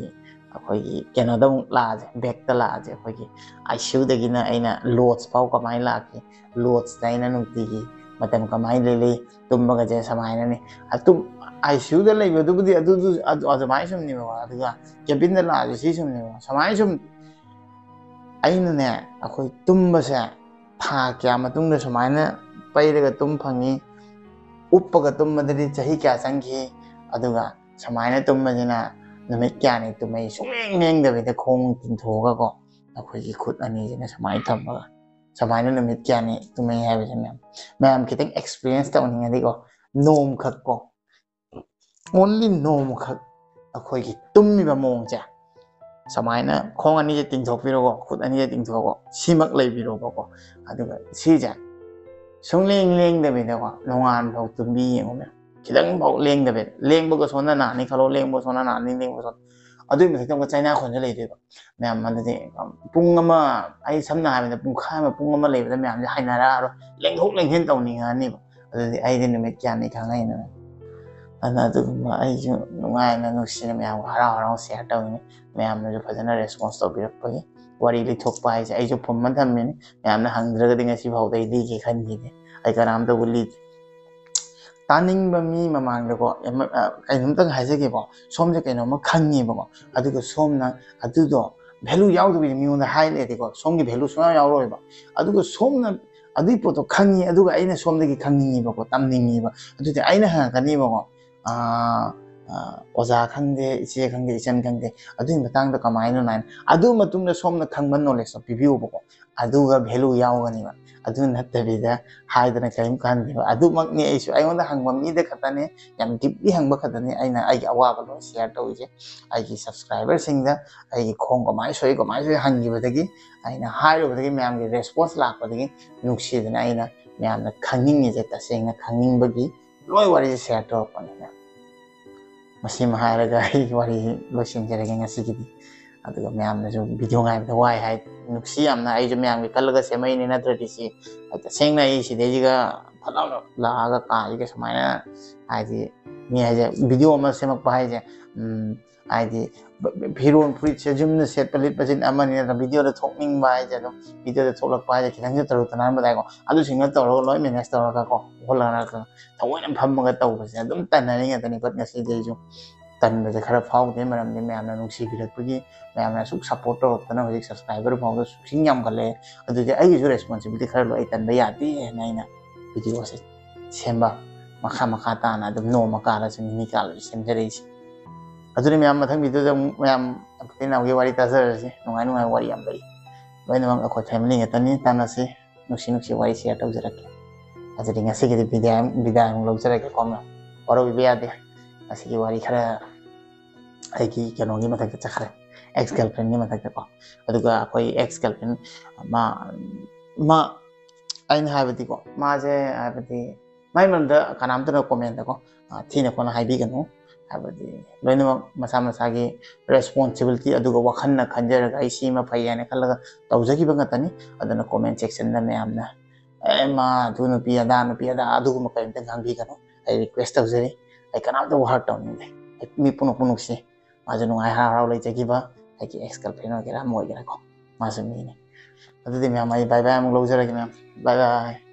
ꯑꯩꯈꯣꯏꯒꯤ ꯀꯩꯅꯣꯗ ꯑꯃꯨꯛ ꯂꯥꯛꯑꯁꯦ, ꯕꯦꯛꯇ ꯂꯥꯛꯑꯁꯦ꯫ ꯑꯩꯈꯣꯏꯒꯤ ꯑꯥꯏ ꯁꯤ ꯌꯨꯗꯒꯤꯅ ꯑꯩꯅ ꯂꯣꯗꯁ ꯐꯥꯎ ꯀꯃꯥꯏꯅ ꯂꯥꯛꯈꯤ, ꯂꯣꯗꯁꯇ ꯑꯩꯅ ꯅꯨꯡꯇꯤꯒꯤ ꯃꯇꯝ ꯀꯃꯥꯏꯅ ꯂꯦꯜꯂꯤ, ꯇꯨꯝꯕꯒꯁꯦ ꯁꯨꯃꯥꯏꯅꯅꯤ꯫ ꯑꯗꯨꯝ ꯑꯥꯏ ꯁꯤ ꯌꯨꯗ ꯂꯩꯕꯗꯨꯕꯨꯗꯤ ꯑꯗꯨꯗꯨ ꯑꯗꯨ-, ꯑꯗꯨꯃꯥꯏꯅ ꯁꯨꯝꯅꯦꯕꯀꯣ꯫ ꯑꯗꯨꯒ ꯀꯦꯕꯤꯟꯗ ꯂꯥꯛꯑꯁꯨ ꯁꯤ ꯁꯨꯝꯅꯦꯕꯀꯣ꯫ ꯁꯨꯃꯥꯏꯅ ꯁꯨꯝ ꯑꯩꯅꯅꯦ, ꯑꯩꯈꯣꯏ ꯇꯨꯝꯕꯁꯦ ꯊꯥ ꯀꯌꯥ ꯃꯇꯨꯡꯗ ꯁꯨꯃꯥꯏꯅ ꯄꯩꯔꯒ ꯇꯨꯝ ꯐꯪꯉꯤ, ꯎꯞꯄꯒ ꯇꯨꯝꯕꯗꯗꯤ ꯆꯍꯤ ꯀꯌꯥ ꯆꯪꯈꯤ, ꯑꯗꯨꯒ ꯁꯨꯃꯥꯏꯅ ꯇꯨꯝꯕꯁꯤꯅ ꯅꯨꯃꯤꯠ ꯀꯌꯥꯅꯤ ꯇꯨꯝꯃꯤ, ꯁꯨꯡꯂꯦꯡ ꯂꯦꯡꯗꯕꯤꯗ ꯈꯣꯡ ꯇꯤꯡꯊꯣꯛꯑꯒꯀꯣ, ꯑꯩꯈꯣꯏꯒꯤ ꯈꯨꯠ ꯑꯅꯤꯁꯤꯅ ꯁꯨꯃꯥꯏꯅ ꯊꯝꯃꯒ ꯁꯨꯃꯥꯏꯅ ꯅꯨꯃꯤꯠ ꯀꯌꯥꯅꯤ ꯇꯨꯝꯃꯤ ꯍꯥꯏꯕꯁꯦ ꯃꯌꯥꯝ, ꯃꯌꯥꯝ ꯈꯤꯇꯪ ꯑꯦꯛꯁꯄꯤꯔꯤꯌꯦꯟꯁ ꯇꯧꯅꯤꯡꯉꯗꯤꯀꯣ, ꯅꯣꯡꯃꯈꯛꯀꯣ, only ꯅꯣꯡꯃꯈꯛ ꯑꯩꯈꯣꯏꯒꯤ ꯇꯨꯝꯃꯤꯕ ꯃꯑꯣꯡꯁꯦ, ꯁꯨꯃꯥꯏꯅ ꯈꯣꯡ ꯑꯅꯤꯁꯦ ꯇꯤꯡꯊꯣꯛꯄꯤꯔꯣꯀꯣ, ꯈꯨꯠ ꯑꯅꯤꯁꯦ ꯇꯤꯡꯊꯣꯛꯑꯣꯀꯣ, ꯁꯤꯃꯛ ꯂꯩꯕꯤꯔꯣꯕꯀꯣ꯫ ꯑꯗꯨꯒ ꯁꯤꯁꯦ ꯁꯨꯡꯂꯦꯡ ꯂꯦꯡꯗꯕꯤꯗꯀꯣ, ꯅꯣꯡꯉꯥꯟꯕ ꯐꯥꯎ ꯇꯨꯝꯕꯤ ꯌꯦꯡꯉꯣ ꯃꯌꯥꯝ, ꯈꯤꯇꯪ ꯐꯥꯎ ꯂꯦꯡꯗꯕꯤꯗ꯫ ꯂꯦꯡꯕꯒ ꯁꯣꯟꯅ ꯅꯥꯅꯤ ꯈꯜꯂꯣ, ꯂꯦꯡꯕꯒ ꯁꯣꯟꯅ ꯅꯥꯅꯤ, ꯂꯦꯡꯕꯒ ꯁꯣꯟꯅ꯫ ꯑꯗꯨꯒꯤ ꯃꯊꯛꯇ ꯑꯃꯨꯛꯀ ꯆꯩꯅꯥ ꯈꯣꯟꯁꯨ ꯂꯩꯗꯣꯏꯕ ꯃꯌꯥꯝ꯫ ꯑꯗꯨꯗꯤ ꯄꯨꯡ ꯑꯃ, ꯑꯩ ꯁꯝꯅ ꯍꯥꯏꯔꯕꯗ ꯄꯨꯡꯈꯥꯏ ꯑꯃ, ꯄꯨꯡ ꯑꯃ ꯂꯩꯕꯗ ꯃꯌꯥꯝꯁꯦ ꯍꯩꯅꯔꯛꯑꯔꯣꯏ, ꯂꯦꯡꯊꯣꯛ ꯂꯦꯡꯁꯤꯟ ꯇꯧꯅꯤꯡꯉꯛꯑꯅꯤꯕ꯫ ꯑꯗꯨꯗꯤ ꯑꯩꯗꯤ ꯅꯨꯃꯤꯠ ꯀꯌꯥꯅꯤ ꯈꯪꯉꯛꯏꯅꯣ? ꯑꯗꯨꯅ ꯑꯗꯨꯒꯨꯝꯕ ꯑꯩꯁꯨ ꯅꯨꯡꯉꯥꯏꯅ ꯅꯨꯡꯁꯤꯅ ꯃꯌꯥꯝꯒ ꯍꯔꯥꯎ ꯍꯔꯥꯎ ꯁꯤꯌꯥꯔ ꯇꯧꯅꯤꯡꯉꯤ꯫ ꯃꯌꯥꯝꯅꯁꯨ ꯐꯖꯅ ꯔꯦꯁꯄꯣꯟꯁ ꯇꯧꯕꯤꯔꯛꯄꯒꯤ꯫ ꯋꯥꯔꯤ ꯂꯤꯊꯣꯛꯄ ꯍꯥꯏꯁꯦ ꯑꯩꯁꯨ ꯐꯨꯝꯃ ꯊꯝꯃꯤꯅꯤ, ꯃꯌꯥꯝꯅ ꯍꯪꯗ꯭ꯔꯒꯗꯤ ꯉꯁꯤ ꯐꯥꯎꯗ ꯑꯩ ꯂꯤꯒꯦ ꯈꯟꯈꯤꯗꯦ꯫ ꯑꯩ ꯀꯅꯥꯝꯇꯕꯨ ꯂꯤꯗꯦ꯫ ꯇꯥꯅꯤꯡꯕ ꯃꯤ ꯃꯃꯥꯡꯗꯀꯣ, ꯑꯃ, ꯑ, ꯀꯩꯅꯣꯝꯇꯪ ꯍꯥꯏꯖꯒꯦꯕꯀꯣ꯫ ꯁꯣꯝꯁꯦ ꯀꯩꯅꯣꯝꯃ ꯈꯪꯉꯦꯕꯀꯣ, ꯑꯗꯨꯒ ꯁꯣꯝꯅ ꯑꯗꯨꯗꯣ ꯚꯦꯂꯨ ꯌꯥꯎꯗꯕꯤꯗ ꯃꯤꯉꯣꯟꯗ ꯍꯥꯏ ꯂꯩꯔꯗꯤꯀꯣ, ꯁꯣꯝꯒꯤ ꯚꯦꯂꯨ ꯁꯨꯡꯌꯥꯎ ꯌꯥꯎꯔꯣꯏꯕ꯫ ꯑꯗꯨꯒ ꯁꯣꯝꯅ ꯑꯗꯨꯒꯤ ꯄꯣꯠꯇꯣ ꯈꯪꯉꯤ, ꯑꯗꯨꯒ ꯑꯩꯅ ꯁꯣꯝꯗꯒꯤ ꯈꯪꯅꯤꯡꯉꯤꯕꯀꯣ, ꯇꯝꯅꯤꯡꯉꯤꯕ꯫ ꯑꯗꯨꯗꯤ ꯑꯩꯅ ꯍꯪꯉꯛꯀꯅꯤꯕꯀꯣ, ꯑꯥ, ꯑꯥ, "ꯑꯣꯖꯥ ꯈꯪꯗꯦ, ꯏꯆꯦ ꯈꯪꯗꯦ, ꯏꯆꯟ ꯈꯪꯗꯦ, ꯑꯗꯨꯒꯤ ꯃꯇꯥꯡꯗ ꯀꯃꯥꯏꯅ?" ꯍꯥꯏꯅ꯫ ꯑꯗꯨ ꯃꯇꯨꯡꯗ ꯁꯣꯝꯅ ꯈꯪꯕ ꯅꯣꯂꯦꯖꯇꯣ ꯄꯤꯕꯤꯌꯨꯕꯀꯣ, ꯑꯗꯨꯒ ꯚꯦꯂꯨ ꯌꯥꯎꯒꯅꯤꯕ꯫ ꯑꯗꯨ ꯅꯠꯇꯕꯤꯗ ꯍꯥꯏꯗꯅ ꯀꯔꯤꯝ ꯀꯥꯟꯗꯦꯕ꯫ ꯑꯗꯨꯃꯛꯅꯤ ꯑꯩꯁꯨ, ꯑꯩꯉꯣꯟꯗ ꯍꯪꯕ ꯃꯤꯗ ꯈꯛꯇꯅꯦ, ꯌꯥꯝ ꯗꯤꯞꯂꯤ ꯍꯪꯕ ꯈꯛꯇꯅꯦ ꯑꯩꯅ ꯑꯩꯒꯤ ꯑꯋꯥꯕ ꯂꯣꯏ ꯁꯤꯌꯥꯔ ꯇꯧꯔꯤꯁꯦ꯫ ꯑꯩꯒꯤ ꯁꯕꯁꯀ꯭ꯔꯥꯏꯕꯔꯁꯤꯡꯗ, ꯑꯩꯒꯤ ꯈꯣꯡ ꯀꯃꯥꯏꯅ ꯁꯣꯛꯏ, ꯀꯃꯥꯏꯅ ꯁꯣꯛꯏ ꯍꯪꯈꯤꯕꯗꯒꯤ, ꯑꯩꯅ ꯍꯥꯏꯔꯨꯕꯗꯒꯤ, ꯃꯌꯥꯝꯒꯤ ꯔꯦꯁꯄꯣꯟꯁ ꯂꯥꯛꯄꯗꯒꯤ ꯅꯨꯡꯁꯤꯗꯅ ꯑꯩꯅ ꯃꯌꯥꯝꯅ ꯈꯪꯅꯤꯡꯉꯤꯁꯦ, ꯇꯁꯦꯡꯅ ꯈꯪꯅꯤꯡꯕꯒꯤ ꯂꯣꯏ ꯋꯥꯔꯤꯁꯦ ꯁꯤꯌꯥꯔ ꯇꯧꯔꯛꯄꯅꯤꯅ꯫ ꯃꯁꯤꯃ ꯍꯥꯏꯔꯒ ꯑꯩ ꯋꯥꯔꯤ ꯂꯣꯏꯁꯤꯟꯖꯔꯒꯦ ꯉꯁꯤꯒꯤꯗꯤ꯫ ꯑꯗꯨꯒ ꯃꯌꯥꯝꯅꯁꯨ ꯚꯤꯗꯤꯑꯣ ꯉꯥꯏꯕꯗ ꯋꯥꯏ ꯍꯥꯏ, ꯅꯨꯡꯁꯤ ꯌꯥꯝꯅ, ꯑꯩꯁꯨ ꯃꯌꯥꯝꯒꯤ ꯈꯜꯂꯒ ꯁꯦꯝꯃꯛꯏꯅꯦ, ꯅꯠꯇ꯭ꯔꯗꯤ ꯁꯤ ꯇꯁꯦꯡꯅ ꯑꯩ ꯁꯤꯗꯩꯁꯤꯒ ꯐꯠ ꯂꯥꯎꯅ ꯂꯥꯛꯑꯒ ꯀꯥꯁꯤꯒ ꯁꯨꯃꯥꯏꯅ, ꯍꯥꯏꯗꯤ, ꯃꯤ ꯍꯥꯏꯁꯦ, ꯚꯤꯗꯤꯑꯣ ꯑꯃ ꯁꯦꯝꯃꯛꯄ ꯍꯥꯏꯁꯦ, ꯎꯝ, ꯍꯥꯏꯗꯤ, ꯐꯤꯔꯣꯜ ꯐꯨꯔꯤꯠꯁꯦ ꯌꯨꯝꯗ ꯁꯦꯠꯄ ꯂꯤꯠꯄꯁꯤꯅ ꯑꯃꯅꯤ, ꯅꯠꯇ꯭ꯔ ꯚꯤꯗꯤꯑꯣꯗ ꯊꯣꯛꯅꯤꯡꯕ ꯍꯥꯏꯁꯦ, ꯑꯗꯨꯝ ꯚꯤꯗꯤꯑꯣꯗ ꯊꯣꯛꯂꯛꯄ ꯍꯥꯏꯁꯦ ꯈꯤꯇꯪꯁꯨ ꯇꯔꯨ ꯇꯅꯥꯟꯕ ꯇꯥꯏꯀꯣ꯫ ꯑꯗꯨꯁꯤꯡꯗꯣ ꯇꯧꯔꯒ ꯂꯣꯏ ꯃꯦꯅꯦꯖ ꯇꯧꯔꯒ ꯀꯣ, ꯍꯣꯠꯅꯔꯒ ꯊꯑꯣꯏꯅ ꯐꯝꯃꯒ ꯇꯧꯕꯁꯦ ꯑꯗꯨꯝ ꯇꯟꯅꯔꯤ ꯉꯥꯛꯇꯅꯤ꯫ ꯕꯠ ꯉꯁꯤꯗꯤ ꯑꯩꯁꯨ ꯇꯟꯕꯁꯦ ꯈꯔ ꯐꯥꯎꯗꯦ, ꯃꯔꯝꯗꯤ ꯃꯌꯥꯝꯅ ꯅꯨꯡꯁꯤꯕꯤꯔꯛꯄꯒꯤ, ꯃꯌꯥꯝꯅ ꯑꯁꯨꯛ ꯁꯞꯄꯣꯔꯠ ꯇꯧꯔꯛꯇꯅ ꯍꯧꯖꯤꯛ ꯁꯕꯁꯀ꯭ꯔꯥꯏꯕꯔ ꯐꯥꯎꯗ ꯁꯨꯛꯁꯤꯡ ꯌꯥꯝꯒꯠꯂꯛꯑꯦ꯫ ꯑꯗꯨꯗꯤ ꯑꯩꯒꯤꯁꯨ ꯔꯦꯁꯄꯣꯟꯁꯤꯕꯤꯂꯤꯇꯤ ꯈꯔ ꯂꯣꯏ ꯇꯟꯕ ꯌꯥꯗꯦ ꯍꯥꯏꯅ ꯑꯩꯅ ꯚꯤꯗꯤꯑꯣꯁꯦ ꯁꯦꯝꯕ, ꯃꯈꯥ ꯃꯈꯥ ꯇꯥꯅ ꯑꯗꯨꯝ ꯅꯣꯡꯃ ꯀꯥꯜꯂꯁꯨ ꯅꯤꯅꯤ ꯀꯥꯜꯂꯁꯨ ꯁꯦꯝꯖꯔꯛꯏꯁꯦ꯫ ꯑꯗꯨꯅ ꯃꯌꯥꯝ, ꯃꯊꯪ ꯚꯤꯗꯤꯑꯣꯗ ꯑꯃꯨꯛ ꯃꯌꯥꯝ ꯑꯝꯕꯇꯤꯟ ꯅꯥꯎꯒꯤ ꯋꯥꯔꯤ ꯇꯥꯖꯔꯁꯤ꯫ ꯅꯨꯡꯉꯥꯏ ꯅꯨꯡꯉꯥꯏꯕ ꯋꯥꯔꯤ ꯌꯥꯝ ꯂꯩ꯫ ꯂꯣꯏꯅꯃꯛ ꯑꯩꯈꯣꯏ ꯐꯦꯃꯤꯂꯤ ꯉꯥꯛꯇꯅꯤ, ꯇꯥꯟꯅꯁꯤ꯫ ꯅꯨꯡꯁꯤ ꯅꯨꯡꯁꯤ ꯋꯥꯔꯤ ꯁꯤꯌꯥꯔ ꯇꯧꯖꯔꯛꯀꯦ꯫ ꯑꯗꯨꯗꯤ ꯉꯁꯤꯒꯤꯗꯤ ꯕꯤꯗꯥꯏ, ꯕꯤꯗꯥꯏ ꯑꯃꯨꯛ ꯂꯧꯖꯔꯒꯦꯀꯣ ꯃꯌꯥꯝ꯫ ꯋꯥꯔꯧꯕꯤꯕ ꯌꯥꯗꯦ꯫ ꯉꯁꯤꯒꯤ ꯋꯥꯔꯤ ꯈꯔ ꯑꯩꯒꯤ ꯀꯩꯅꯣꯒꯤ ꯃꯊꯛꯇ ꯆꯠꯈ꯭ꯔꯦ, ꯑꯦꯛꯁ ꯒꯔꯜꯐ꯭ꯔꯦꯟꯒꯤ ꯃꯊꯛꯇꯀꯣ꯫ ꯑꯗꯨꯒ ꯑꯩꯈꯣꯏ ꯑꯦꯛꯁ ꯒꯔꯜꯐ꯭ꯔꯦꯟ ꯃꯥ, ꯃꯥ, ꯑꯩꯅ ꯍꯥꯏꯕꯗꯤꯀꯣ, ꯃꯥꯁꯦ ꯍꯥꯏꯕꯗꯤ ꯃꯥꯏ ꯃꯔꯝꯗ ꯀꯅꯥꯝꯇꯅ ꯀꯣꯃꯦꯟꯗꯀꯣ, ꯑ, ꯊꯤꯅ ꯈꯣꯠꯅ ꯍꯥꯏꯕꯤꯒꯅꯨ꯫ ꯍꯥꯏꯕꯗꯤ ꯂꯣꯏꯅꯃꯛ ꯃꯁꯥ ꯃꯁꯥꯒꯤ ꯔꯦꯁꯄꯣꯟꯁꯤꯕꯤꯂꯤꯇꯤ ꯑꯗꯨꯒ ꯋꯥꯈꯜꯅ ꯈꯟꯖꯔꯒ ꯑꯩ ꯁꯤꯃ ꯐꯩ ꯍꯥꯏꯅ ꯈꯜꯂꯒ ꯇꯧꯖꯈꯤꯕ ꯉꯥꯛꯇꯅꯤ꯫ ꯑꯗꯨꯅ ꯀꯣꯃꯦꯟ ꯁꯦꯛꯁꯟꯗ ꯃꯌꯥꯝꯅ "ꯑꯦ, ꯃꯥ ꯑꯗꯨ ꯅꯨꯄꯤ ꯑꯗꯥ ꯅꯨꯄꯤ ꯑꯗꯥ" ꯑꯗꯨꯒꯨꯝꯕ ꯀꯔꯤꯝꯇ ꯉꯥꯡꯕꯤꯒꯅꯨ꯫ ꯑꯩ ꯔꯤꯀ꯭ꯋꯦꯁ ꯇꯧꯖꯔꯤ꯫ ꯑꯩ ꯀꯅꯥꯝꯇꯕꯨ hurt ꯇꯧꯅꯤꯡꯗꯦ꯫ ꯑꯩ ꯃꯤ ꯄꯨꯝꯅꯃꯛ ꯄꯨꯝꯅꯃꯛꯁꯤ ꯃꯥꯁꯨ ꯅꯨꯡꯉꯥꯏ ꯍꯔꯥꯎ ꯍꯔꯥꯎ ꯂꯩꯖꯈꯤꯕ, ꯑꯩꯒꯤ ex girlfriend ꯑꯣꯏꯒꯦꯔꯥ ꯑꯃ ꯑꯣꯏꯒꯦꯔꯥꯀꯣ, ꯃꯥꯁꯨ ꯃꯤꯅꯤ꯫ ꯑꯗꯨꯗꯤ ꯃꯌꯥꯝ, ꯑꯩ bye bye ꯑꯃꯨꯛ ꯂꯧꯖꯔꯒꯦ ꯃꯌꯥꯝ꯫ Bye bye꯫